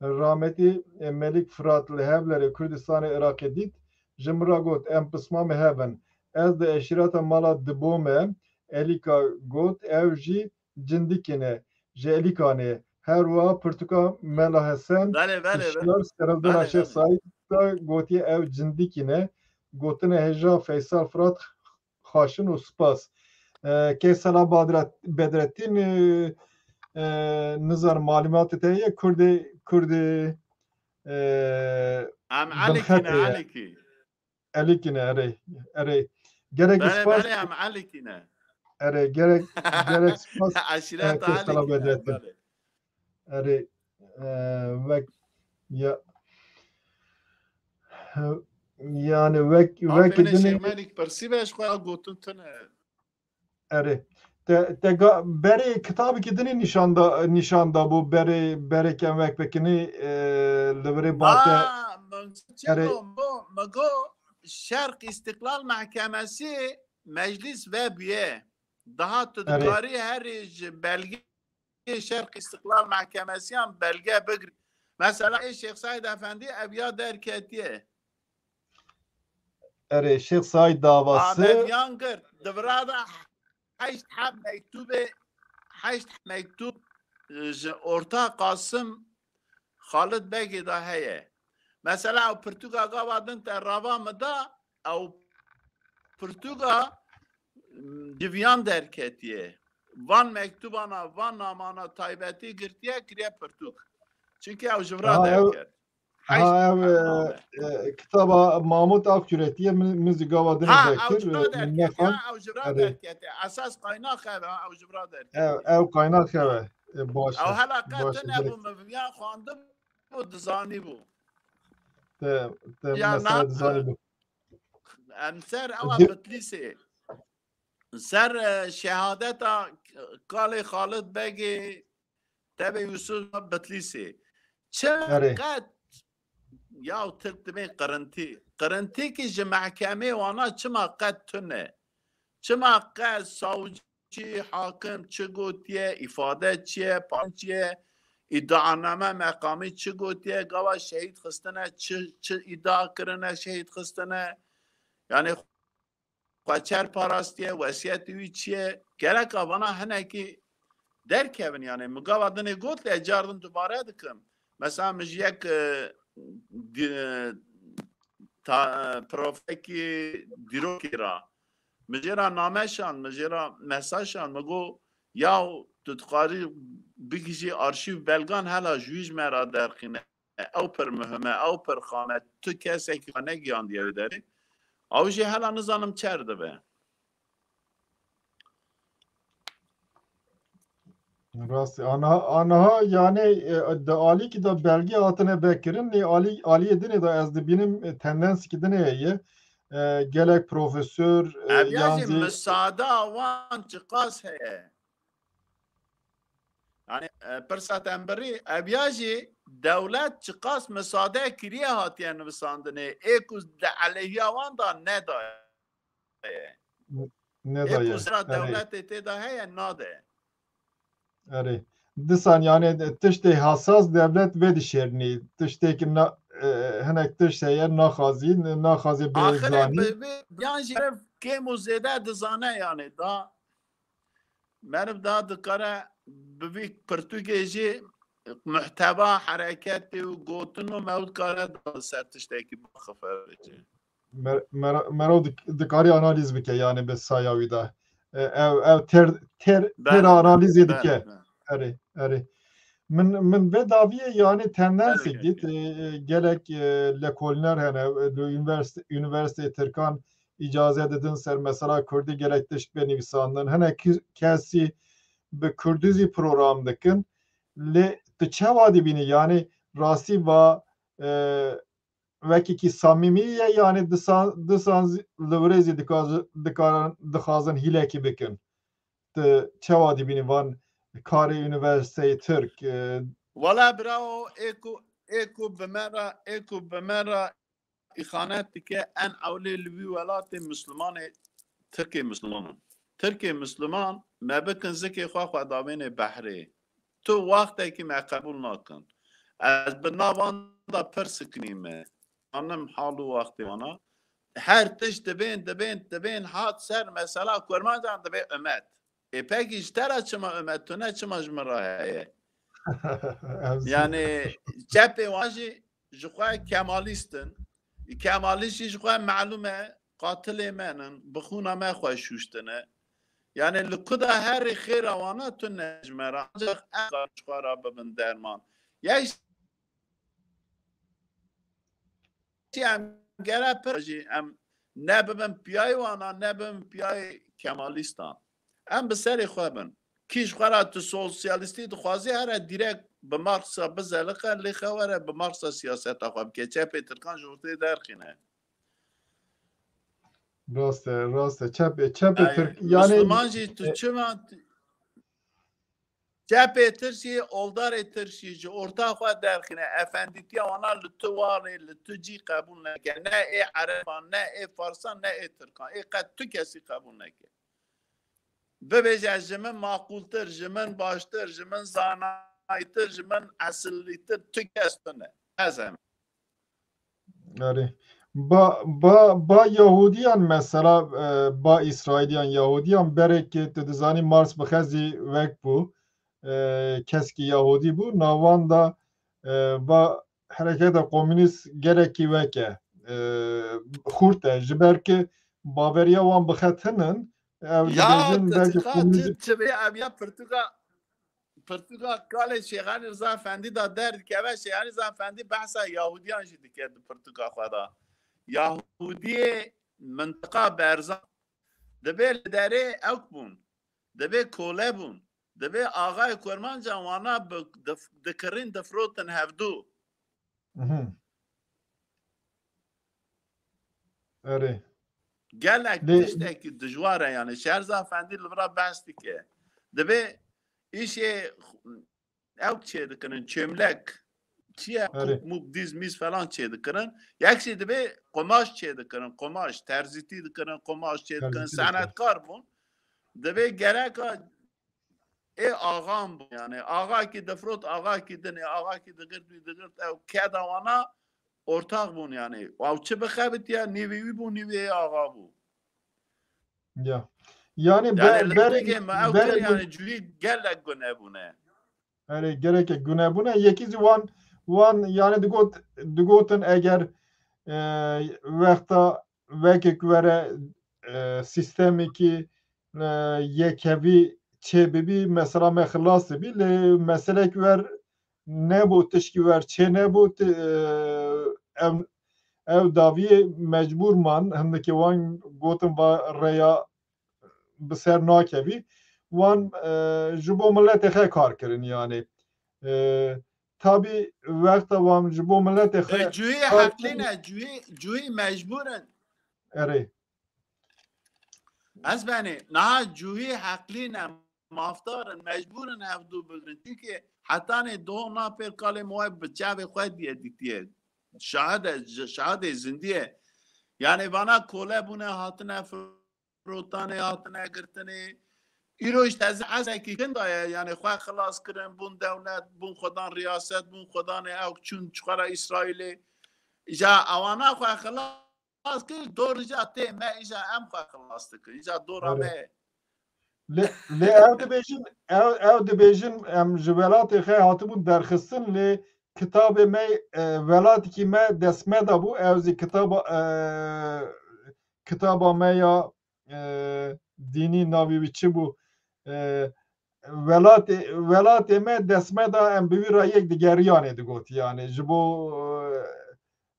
rahmetî, e, Melîk Firat li Hevlerê Kurdistanê Iraqê dît. Ji min re got, em pismamê hev in. Ez di eşîreta mala dibome, Elîka got, ew jî Cindikî ne, ji Elîkanê. Her wiha pirtûka Mela Hesen Belê, belê, belê. Hişyar serhildana Belê, Şêx belê. Saîd de gotiye ew Cindikî ne. Gotine hêja Feysal Firat xaşin û spas. E, Keysela Badret-, Bedrettin, e, e, nizanim malûmatê te ye, Kurdê, Kurdê, e, Em Elîkî ne, binxetê ye. Elîkî. Elîkî ne, erê, erê. Gerek Belê, spas. Belê, em Elîkî ne. Erê, gerek, gerek spas, Eşîreta e, Keysela Elîkî ne, Bedrettin. Belê. Erê, e, wek, ya, yani wek, wek Apê ne dinê Şêx Melîk pirsî be, ji xwe ya gotin tune. Erê. Te, te ga-, berê kitabekî dinê nîşan da, nîşan da bû, berê, berê kem wek bikinî, e, li virê bate. Ha, min çi Erê. Got, min, min got, Şerq İstiklal Mahkemesi meclis ve bûye. Daha tu Erê. Dikarî herî ji belgê Şerq İstiklal Mahkemesiyan belge bigirî. Mesela ê Şêx Saîd Efendî ev ya derketiye. Erê, Şêx Saîd davası. Ahmet Yangır, di vira de heşt heb mektubê, heşt mektub, e, ji Orta Qasım Xalid Begê de heye. Mesela ew pirtûka gava din te rava min da, ew pirtûka, m, civiyan derketiye. Van mektubana, van namana taybetî girtiye, kiriye pirtûk. Çunkî ew ji vira Ha, ew, derket. Heşt ha, ew, e, name. E, kitaba Mahmut Akçuretiye min, min zî gava din Ha, ew vekir, ji vira e, min derketiye, nexwend. Ha, ew ji vira Erê. Derketiye. Esas qaynax ev, ha, ew ji vira derketiye. Ew, ew qaynax ev e. E, baş e. Ew hela qet Baş e, tune gerek. Bû, min viya xwandibû, dizanîbû. Te, te Ya, mesela na, dizanîbû. Em ser ewa Di- Bitlîsê. Ser, e, şehadeta kalê Xalid Begê Tebê Yusuf Bitlîsê. Çi Erê. Qet ya Tirk dibê qirintî. Qirintîkî ji mehkemê wana çima qet tune? Çima qet savcî çi hakim çi gotiye, îfade çi ye, pan çi ye, îdianame meqamî çi gotiye, gava şehîd xistine, çi, çi îdia kirine şehîd xistine. Yani xweçer parastiye, wesiyetê wî çi ye? Gereka vana hinekî derkevin yani. Min gava dinê got lê car din dubare dikim. Mesela min ji yek, e, di-, ta-, profekî dîrokê ra, min jê ra name şand, min jê ra mesaj şand, min got, yaw, tu dikarî bigihîjî arşîv belgan hela ji wî ji me ra derxîne. Ew pir muhim e, ew pir xam e. Tu kesekî xwe negihandiye wê derê. Ew jî hela nizanim çer dibe. Rast e. Aniha, aniha yani, e, di alîkî de belge hatine vekirin, lê alî, aliyê dinê de ez dibînim, e, tendensekî dinê heye. E, gelek profesor, e, Ev ya yan jî zî misada wan çiqas heye. Yani, e, pirsa te em birî, ev ya jî dewlet çiqas misade kiriye hatiye nivisandinê. Ê ku di eleyhiya wan de nedaye. Nedaye. Ê ku zira dewletê tê de heye, nade. Erê. Disan yani tiştê hasas dewlet vê dişêrnî. Tiştê ki na-, e, hinek tişt heye naxazî, naxazî bê Axirê zanî. Bi, bi, yan jî kêm û zêde dizane yani da. Meriv da dikare bi vî pirtûkê jî muhteva hereketê û gotin û me û dikare da ser tiştekî bixife. Mer-, mer-, mero dik-, dikarî analîz bike yani bi saya wî de. E, ev, ev ter, ter, ter Belê, analîzê belê, dike. belê. Erê, erê. Min, min vê daviyê yani tendensê Belê, gît, belê. e, e, gelek, e, lekolîner hene, e, li unîversîte-, unîversîteyê Tirkan îcaze didin ser mesela Kurdî gelek tişt bê nivîsandin. Hinek ki-, kesî bi Kurdî zî program dikin. Lê tu çawa dibînî? Yani rastî va, e, wekî samîmî ye, yani disan, disan zî li virê zî dikaz-, dikar-, dixwazin hîlekî bikin. Tu çawa dibînî van karê unîversîteyê Tirk, e, Wala bravo, ê ku, ê ku bi me re, ê ku bi me re îxanet dike, en ewlê li wî welatê Mislimanê, Tirkê Misliman in. Tirkê Misliman me bikin zikê xwe, xwe davênê behrê. Tu wextekî me qebûl nakin. Ez bi nav wan de pir sikinî me. Anim hal û wextê wana. Her tişt dibên, dibên, dibên hat ser mesela Kurmancan dibê umet. Ê pekî ji te re çima umet tune, çima ji min re heye? Em zî- Yani çepê wan jî ji xwe kemalîst in. Kemalîst jî ji xwe melûm e, qatilê me in, bi xûna me xwe şûştine. Yani li ku de herî xêra wana tune ji me re. Ancak em ji xwe re bibin derman. Yek jî em gere pir jî em ne bibin piyayê wana, ne bibin piyayê kemalîstan. Em bi serê xwe bin. Kî ji xwe re tu sosyalîstî dixwazî, here dîrek bi Marksa bizeliqe, lê xe were bi Marksa siyaseta xwe bike. Çepê Tirkan ji ortê derxîne. Rast e, rast e. Çep, çepê Ay, Tirk, yani Misliman jî tu e, çima Çepê Tirkî, oldarê Tirkî ji orta xwe derxîne. Efendîtiya wana li tu warê, li tu cî qebûl neke. Ne ê Ereban, ne ê Farsan, ne ê Tirkan. Ê qet tu kesî qebûl neke. Bibêje ji min maqûltir, ji min baştir, ji min zanayîtir, ji min esillîtir tu kes tune. Ez em. Erê. Ba, ba, ba Yahudiyan mesela, e, ba Îsraîliyan Yahudiyan berê ki tu dizanî Marx bi xezî wek bû, e, keskî Yahudî bû, navan da, e, ba hereketa komînîst gelekî weke, e, xurt e, ji ber ki baveriya wan bi xet hin in, ew Ya, dibêjin tu belkî çiqa komînîzm çi, çi bê ev ya pirtûka, pirtûka kalê Şêxanî Riza Efendî da derdikeve, Şêxanî Riza Efendî behsa Yahudiyan jî dike di pirtûka xwe de. Yahudiyê mintiqa Berzan dibê li derê ewk bûn, dibê kole bûn, dibê axayê Kurmancan wana bi, dif-, dikirin difrotin hevdû. Mhm. Erê. Gelek Lê- tiştekî dijwar e yani. Şêxanî Riza Efendî li vira behs dike. Dibê îşê ew çê dikirin, çêmlek. Çi ye? Erê. Kûk, mûk, dîz, mîz falan çê dikirin. Yek jî dibê qumaş çê dikirin, qumaş, terzîtî dikirin, qumaş çê dikirin, Terzîtî dikirin. Senetkar bûn. Divê gereka ê axan bû, yani axakî difrot, axakî dinê, axakî digirt wî digirt, ew keda wana ortax bûn yani. Ew çi bixebitiye, nîvê wî bû, nîvê ê axa bû. Ya. Yani, yani be, berê, me ew berê, yani cûyî gelek gune bûne. Erê, gereke gune bûne. Yekî zî wan, wan yani digot, digotin eger e, wexta wekek were e, sîstemekî e, yekevî çê bibî, mesela me xilas dibî, lê meselek wer nebû, tişkî wer çê nebû, ev, ev daviyê mecbûr man, hindikê wan gotin va rêya bi ser nakevî, wan e, ji bo miletê xwe kar kirin, yani e, tabî wexta wan ji bo miletê xwe cûyî heqlî ne, cûyî, cûyî mecbûr in. Erê. Ez benê, niha cûyî heqlî ne, mafdar in, mecbûr in hevdû bigrin. Çunke hetanê doho napêr kalê me wê bi çavê xwe diye dîtiye. Şahide, şahidê zindiye. Yani vana kole bûne, hatine firotanê, hatine girtinê. Îro işte ez ezekî kin daye, yani xwe xilas kirin, bûn dewlet, bûn xwedan riyaset, bûn xwedanê ew çûn çixwara Îsraîlê. Îja ewana xwe xilas kir, dor îja tê me, îja em xwe xilas dikin. Îja dora me. Lê, lê ew dibêjin, ew, ew dibêjin em ji welatê xwe hatibûn derxistin, lê kitabê me, e, welatikî me dest me de bû, ew zî kitaba, e, kitaba me ya, e, dînî, navê wî çi bû? E, welatê, welatê me dest me de, em bi wî re yek digeriyanê digot. Yani ji bo,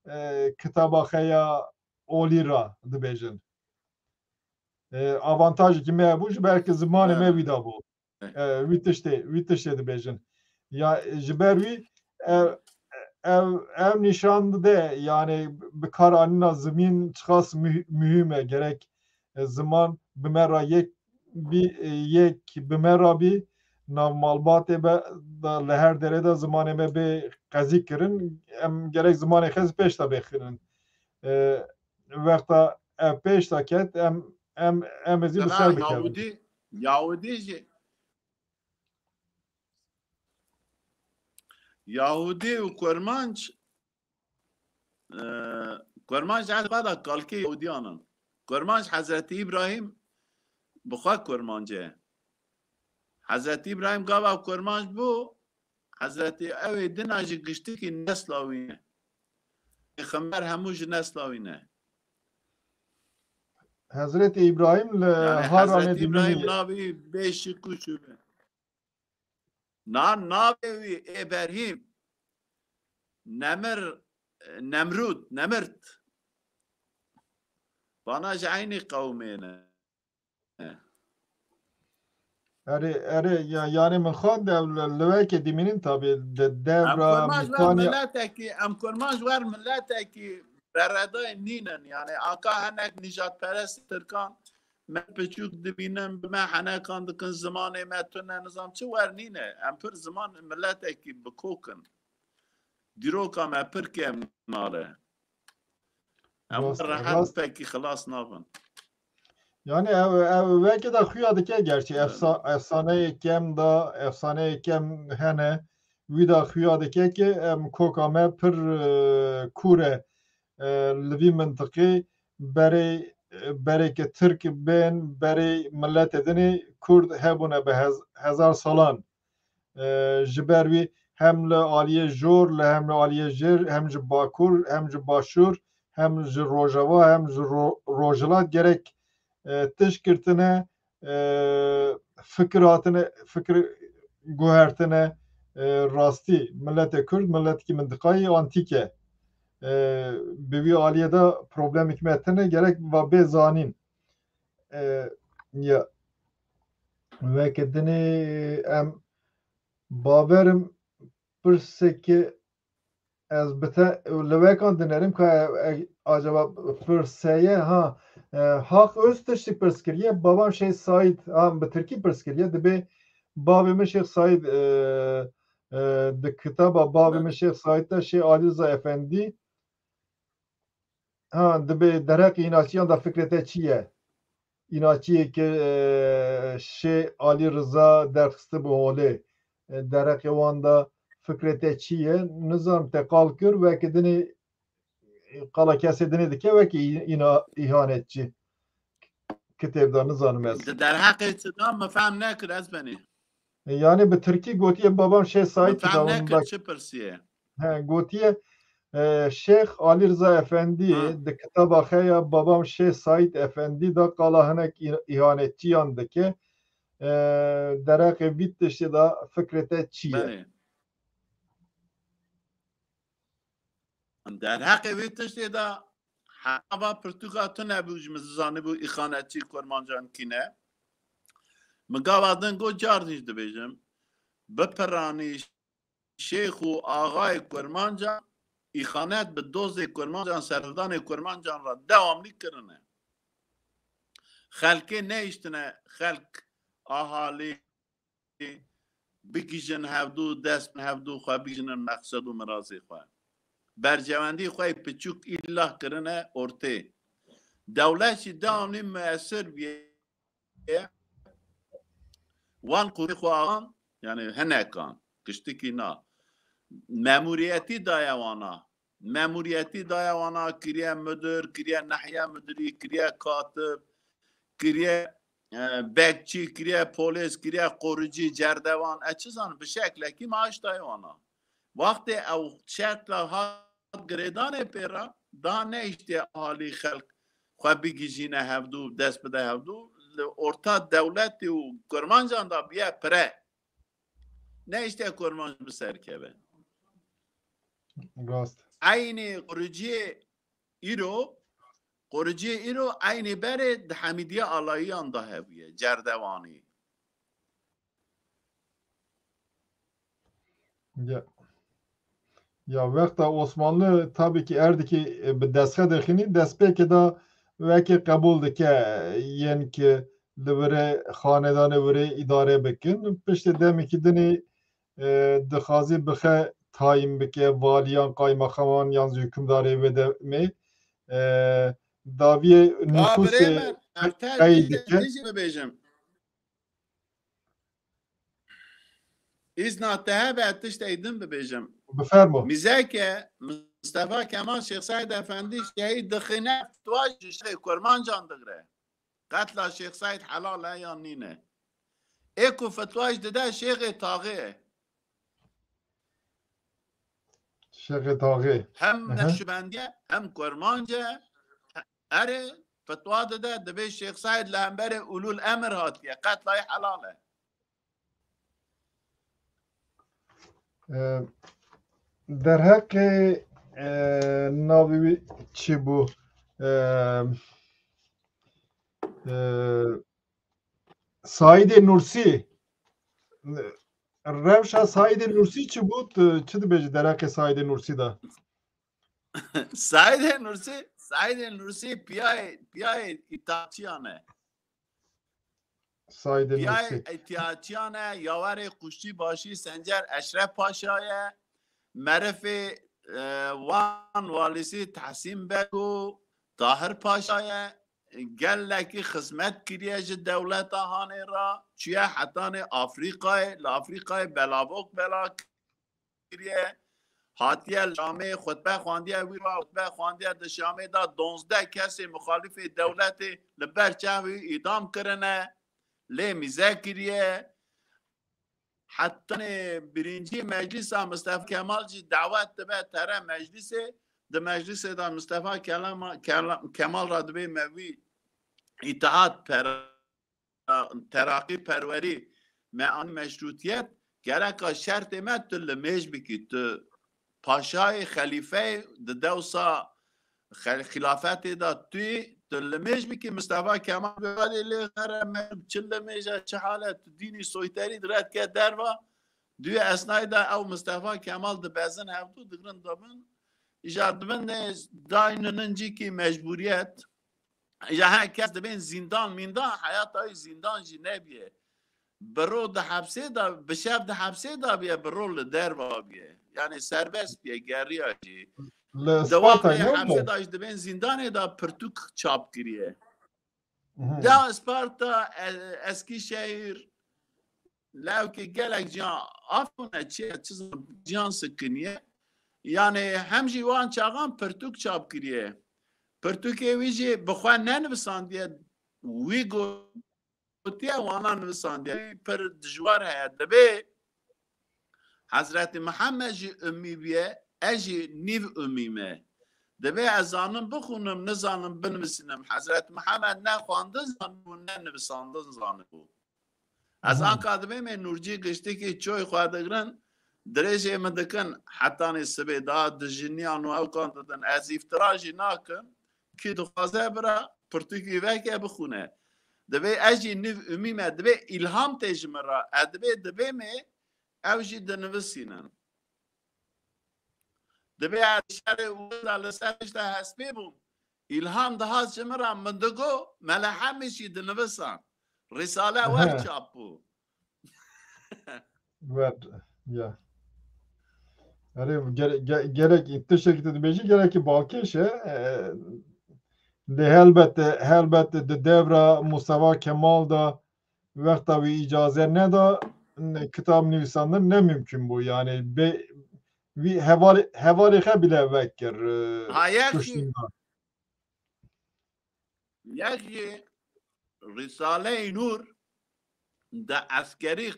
e, e, kitaba xwe ya olî re dibêjin. E, avantajekî me hebû, ji ber ku zimanê me wî de bû. E, wî tiştê, wî tiştê dibêjin. Ya, ji ber wî ev, ev, ev nîşan dide, yani bi kar anîna zimîn çiqas muh-, muhîm e. Gerek e, ziman bi me re yek bî, e, yek bi me re bî, nav malbatê be de li her derê de zimanê me bê qezî kirin. Em gerek zimanê xwe zî pêş de bê kirin. E, wexta ev pêş de ket, em, em, em ê zî bi ser bikevin. Yahudî, Yahudî jî, Yahudî û Kurmanc, e, Kurmanc ez xwe de kalkê Yahudiyan in. Kurmanc Hezretî Îbrahîm bi xwe Kurmanc e. Hezretî Îbrahîm gava Kurmanc bû, Hezretî ew ê dina jî giştikî nesla wî ne. Pêxember hemû ji nesla wî ne. Hezretî Îbrahîm li Yani Haranê Hezretî Îbrahîm dimînî. Navê bê şik û şûr e. Na navê wî Êberhîm. Nemir, Nemrûd, Nemirt. Vana ji eynî qewmê ne. Erê, erê, ya, yani min xwend ew li, li weke dimînin tabi de, devra Em kurmaş wer Mîtaniya. Miletekî, em kurmaş wer miletekî beredayê nînin. Yani aka hinek nîjadperest Tirkan me piçûk dibînin, bi me henekan dikin, zimanê me tune, nizam çi wer nîne. Em pir ziman miletekî bi kok in. Dîroka me pir kêm nale. Em Rast, rehet rast. Pekî xilas nabin. Yani ev, ev weke de xuya dike gerçi. Evet. Efsa-, efsaneyê kem de, efsaneyê kem hene. Wî de xuya dike ki em koka me pir, e, kûr e. E, li vî mintiqê berê, berê ke Tirk bên, berê miletê dinê Kurd hebûne bi hez-, hezar salan. E, ji ber wî hem li aliyê jor, li hem li aliyê jêr, hem ji bakur, hem ji başûr, hem ji rojava, hem ji ro-, rojhilat gerek, e, tişt girtine, e, fikir hatine, fikir guhertine, e, rastî miletê Kurd, miletekî mintiqayî antîk e. E, bi vî aliyê de problemek me tine, gerek va bê zanîn. E, ya, weke dinê em baverim pirseke ez bi te li wekan dinerim ka e, acaba pirseye ha, e, Haq Öz tiştî pirs kiriye, babam Şeyh Said, ha, bi tirkî pirs kiriye, dibê bavê min Şeyh Said, e, e, di kitaba bavê min Şeyh Said de Şeyh Ali Rıza Efendi, ha, dibê derheqê înaçiyan de fikrê te çi ye? înaçiyê ke, e, Şêx Alî Riza derxistibû holê. E, dereqê wan de fikrê te çi ye? Nizanim te qal kir, weke dinê, e, qala kesê dinê dike, weke î-, îna-, îhanetçî. Kitêb de nizanim ez. Di derheqê çi da, min fehm nekir, ez benî. E, yani bi tirkî gotiye babam Şêx Saîd kitabında. Min fehm nekir, çi pirsiye? He, gotiye, e, Şêx Alî Riza Efendî di kitaba xwe ya babam Şêx Saîd Efendî de qala hinek î-, îhanetçiyan dike. E, dereqê vî tiştê de fikrê te çi ye? Belê. Derheqê vê tiştê de heta va pirtûka tune bû, ji min zanibû îxanetçî kurmancan kî ne. Min gava din got, car din jî dibêjim. Bipiranî şêx û axayê kurmancan, îxanet bi dozê kurmancan, serhildanê kurmancan re dewamlî kirine. Xelkê nehiştine, xelk, ahalî, bigihîjin hevdû, dest bi hevdû xwe bigihîjin meqsed û mirazê xwe. Berjewendî xwe yê piçûk îlah kirine ortê. Dewlet jî dewamlî muesir bûye. Wan qûrê xwe awan, yani hinekan, giştikî na. Memûriyetî daye wana. Memûriyetî daye wana, kiriye mudir, kiriye nehiye mudirî, kiriye katib, kiriye, e, bekçî, kiriye polês, kiriye qoricî, cerdevan. Ez çi zanim, bi şeklekî maaş daye wana. Wextê ew şekla hat girêdanê pê re, da nehiştiye ahalî, xelk xwe bigihîjîne hevdû, dest bide hevdû, li orta dewletê û kurmancan de bûye pire. Nehiştiye kurmanc bi ser keve. Rast. Eynî qoriciyê îro, qoriciyê îro eynî berê di Hemîdiye Alayiyan de hebûye, cerdevanî. Ya. Ya wexta Osmanlı tabii ki erdikî, e, bi destxe dixînî, destpêkê de wekî qebûl dike, e, yên ki li virê xanedanê virê îdare bikin. Piştê demekî dinê, e, dixwazî bixe tayîn bike, valiyan, qaymaxaman yan zî hukimdarê wê demê, e, daviyê nufusê qey dike. Bibêjim. Îzna te hebe tiştek din bibêjim. Bifermo. Mîzeke Mistefa Kemal Şêx Seîd Efendî şehîd dixîne, fetwa ji Şêxê Kurmancan digre. Qetla Şêx Seîd helal e yan nîne? Ê ku fetwa jî dide Şêxê Taxê. Şêxê Taxê. Hem Neqşibendiye, hem Kurmanc e. Erê, fetwa dide, dibê Şêx Seîd li hemberê ulul emir hatiye. Qetlayê helal e. E, derheqê, e, navê wî çi bû? E, e, Saîdê Nûrsî. Rewşa Saîdê Nûrsî çi bû? Tu çi dibêjî derheqê Saîdê Nûrsî de? Saîdê Nûrsî, Saîdê Nûrsî piyayê, piyayê îtaatçiyan e. Saîdê Nûrsî. Piyayê îtaatçiyan e, yawerê Quşçî Başî Sencer Eşref Paşa ye, merifê, e, Wan Walîsî Tehsîn Beg û Tahir Paşa ye. Gelekî xizmet kiriye ji dewleta Hanê re, çûye hetanê Afrîkayê, li Afrîkayê belavok bela kiriye. Hatiye li Şamê xutbe xwendiye, wî ra xutbe xwendiye di Şamê de, donzdeh kesê muxalifê dewletê li ber çavê wî îdam kirine, lê mîze kiriye. Hetanê birincî meclisa Mistefa Kemal jî dawet dibe tere meclisê, di meclisê de Mistefa Kelama-, Kela-, Kemal ra dibê me wî îtihat per-, teraqî perwerî, me an meşrûtiyet, gereka şertê me tu limêj bikî, tu paşayê, xelîfeyê di dewsa xel-, xilafetê de tu, tu limêj bikî, Mistefa Kemal bê, welê lê xere me çi limêj e, çi hal e, tu dînî soyterî dire dike derva, duyê esnayê de ew Mistefa Kemal dibezin hevdû, digrin dibin, îja dibin nê daynin incîkî mecbûriyet. Ya her kes dibên zîndan mîndan, heyata wî zîndan jî nebiye. Bi ro di hepsê de, bi şev di hepsê de biye, bi ro li derva biye. Yani serbest biye, geriya jî. Li Di Spartayê wextê ne hepsê wilo? De jî dibên zîndanê de pirtûk çap kiriye. Mhm. Da Isparta, e, Eskişehir, lewkê gelek ciyan, Afyon e çi ye, çi zan-, ciyan sikiniye. Yani hem jî wan çaxan pirtûk çap kiriye. Pirtûkê wî jî bi xwe nenivisandiye, wî gotiye wana nivisandiye. Pir dijwar heye. Dibê Hezretî Mihemed jî ummî bûye, ez jî nîv ummî me. Dibê ez zanim bixwînim, nizanim binivîsînim. Hezretî Mihemed ne xwendin zanibû, ne nivisandin zanibû. Ez Mhm. anka dibêm ê Nûrcî giştikî çoy xwe digirin, dirêjê min dikin, hetanî sibê da dijiniyan û ewkan didin. Ez îftira jî nakim. Kî dixwaze bira, pirtûkî veke bixwîne. Dibê ez jî nîv ummî me, dibê îlham tê ji min re. Ez dibê dibêm ê, ew jî dinivisînin. Dibê ez şerê û da li ser pişta hespê bûm. Îlham dihat ji min re, min digo, Mele Hemî jî dinivisan. Risale wer Ehe. çap bû. Wer, ya. Erê, gere-, ge-, gerek tiştekî tu dibêjî, gerekî balkêş e. E, lê helbet, helbet di devra Mustafa Kemal de wexta wî îcaze neda, n-, kitab nivîsandin ne mimkun bû. Yani bê, wî hevalê, hevalê xwe bile vekir, e, Ha, yek jî, kuştin da. yek jî Risaleyê Nûr di eskerî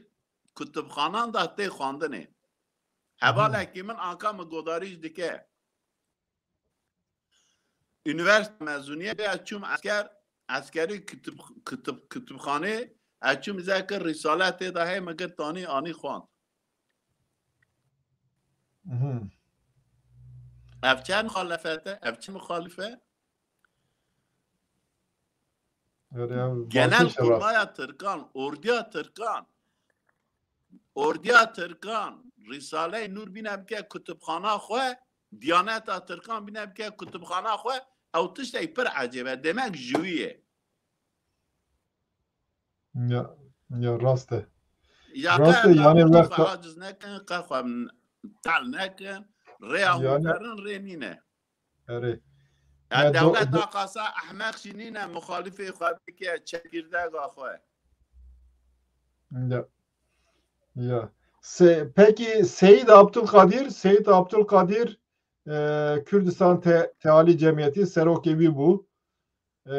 kutubxanan de tê xwendinê. Mhm. Hevalekî min anka min godarî jî dike. Unîversîte mezûnî ye, ez çûm esker, eskerî kitib-, kitib-, kitibxanê, ez çûm zêde kir, Rîsale tê de heye, min girt anî, anî xwend. Mhm. Ev çi muxalefet e? Ev çi muxalif e? Erê, ev Genel balkêş e rast. Kurmaya Tirkan, ordiya Tirkan, ordiya Tirkan, Rîsaleyê Nûr bîne bike kutubxana xwe, Diyaneta Tirkan bîne bike kutubxana xwe, ew tiştek pir ecêb e. Demek ji wî ye. Ya, ya rast e. Ya Rast e, qe yani qe wexta xwe aciz nekin, qe xwe tal nekin, rêya Yani hûn kerin rê nîne. Erê. Ya Ya do-, dewlet do- aqasa ehmeq jî nîne, muxalifê xwe bike çekirdega xwe. Ya. Ya. Se-, peki Seyîd Abdulkadir, Seyîd Abdulkadir, e, Kurdistan Te-, Tealî Cemiyetî serokê wî bû. E,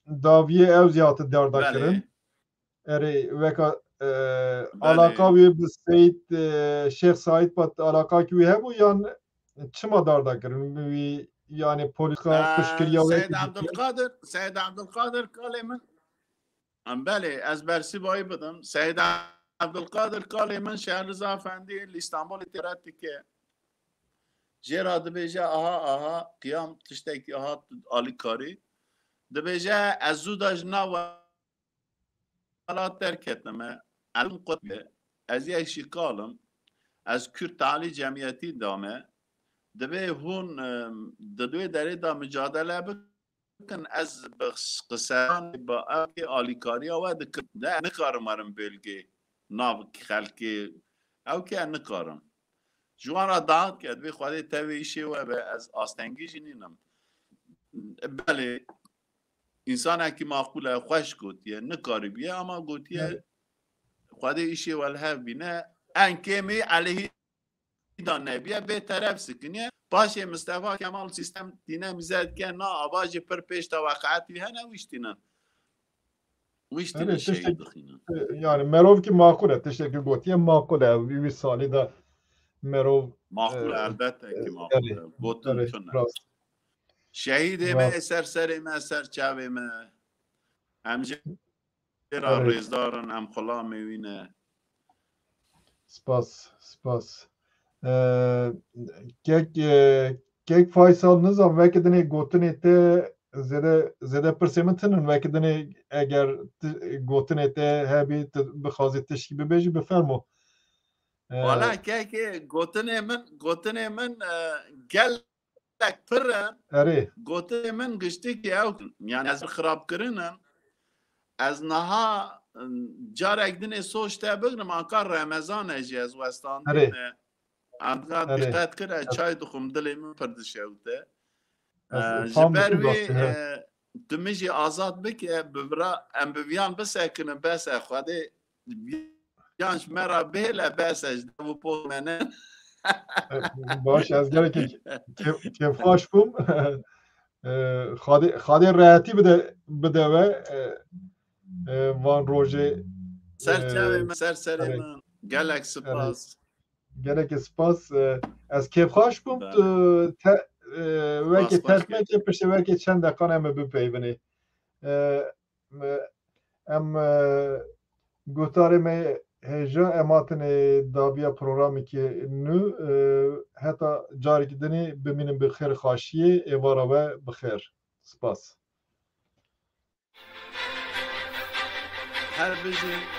Daviyê ew zî hate darda Belê. kirin. Erê, weka, e, Belê. Alaka wî bi Seyîd, e, Şêx Saîd pat alaka ki wî hebû yan çima darda kirin? Wî, yani polîska Ee, piştgiriya wê Seyid ki Abdülkadir, Seyid Abdülkadir kalê min. Em belê, ez bersîvayî bidim. Seyid Abdülkadir kalê min Şehr Riza Efendî li Îstanbulê têret dike. Jê re dibêje, aha, aha, qiyam tiştekî, aha, alîkarî. Dibêje, ez zû de ji nav welat derketime. Elim qut be. Ez yek jî kalim. Ez Kürt Tealî Cemiyetî dame. Divê hûn, em, di wê derê de micadele bikin. Bikin, ez bi qiseyan, bi ew kê alîkariya we dikim. Ne, nikarim werim bölgê, nav xelkê, ew kê nikarim. Ji wan re daxit ke, divê Xwedê tevê îşê we be, ez astengî jî nînim. Belê, însanekî maqûl e, xweş gotiye, nikaribiye, ama gotiye, Evet. Xwedê îşê we li hev bîne, en kêmî elihî da nebiye bê teref sikiniye. Paşê Mistefa Kemal sîstem dîne mîze dike, na ava jî pir pêş de weqaetî hene wîştînin. Wîştînin Erê, şehîd tiştek-, dixînin. e, yani merov ki maqul e, tiştekî gotiye maqul e. Wî, wî salî de merov, Maqul e, e, elbette ki e, maqul erê, e. Gotin erê, tune. Rast. Şehîdê me, Rast. ser serê me, ser çavê me. Em jî Jê re Erê. rêzdar in, em xulamê wî ne. Spas, spas. Ee, kek, e, kek Faysal, nizam, weke dinê gotinê te zêde, zêde pirsê min tinin, weke dinê eger ti-, gotinê te hebî, tu bixwazî tişkî bibêjî, bifermo. Ee, Wala kekê, gotinê min, gotinê min, e, gel gelek pir in. Erê. Gotinê min giştikî ew, yani ez xirabkirin im. Ez niha, ım, carek dinê soş te bigrim, anka Remezan e jî ez westandî Erê. me. Anka Erê. diqet kir, ez çay dixwim, dilê min pir dişewite. Ez Ee, ji fam ber dikim wî, rastî, he. e, tu min jî azad bike, bi vira em bi viyan bisekinin, bes e, Xwedê viyan ji me re bihêle, bes e, ji dev û pol me ne. Baş, ez gelekî kêf-, kêfxweş bûm. E, Xwedê, Xwedê rehetî bide, bide we, e, e, van rojê. Ser çavê min, ser serê min. Gelek spas. Gelekî spas. E, ez kêfxweş bûm. Tu te, e, wekî terfmekê piştî wekî çend deqan em ê bipeyvinê. E, em, e, guhdarê me hêja, em hatinê daviya programekî nû, e, heta carekî dinê bimînin bi xêr xweşiyê, êvara we bi xêr. Spas. Her bijî.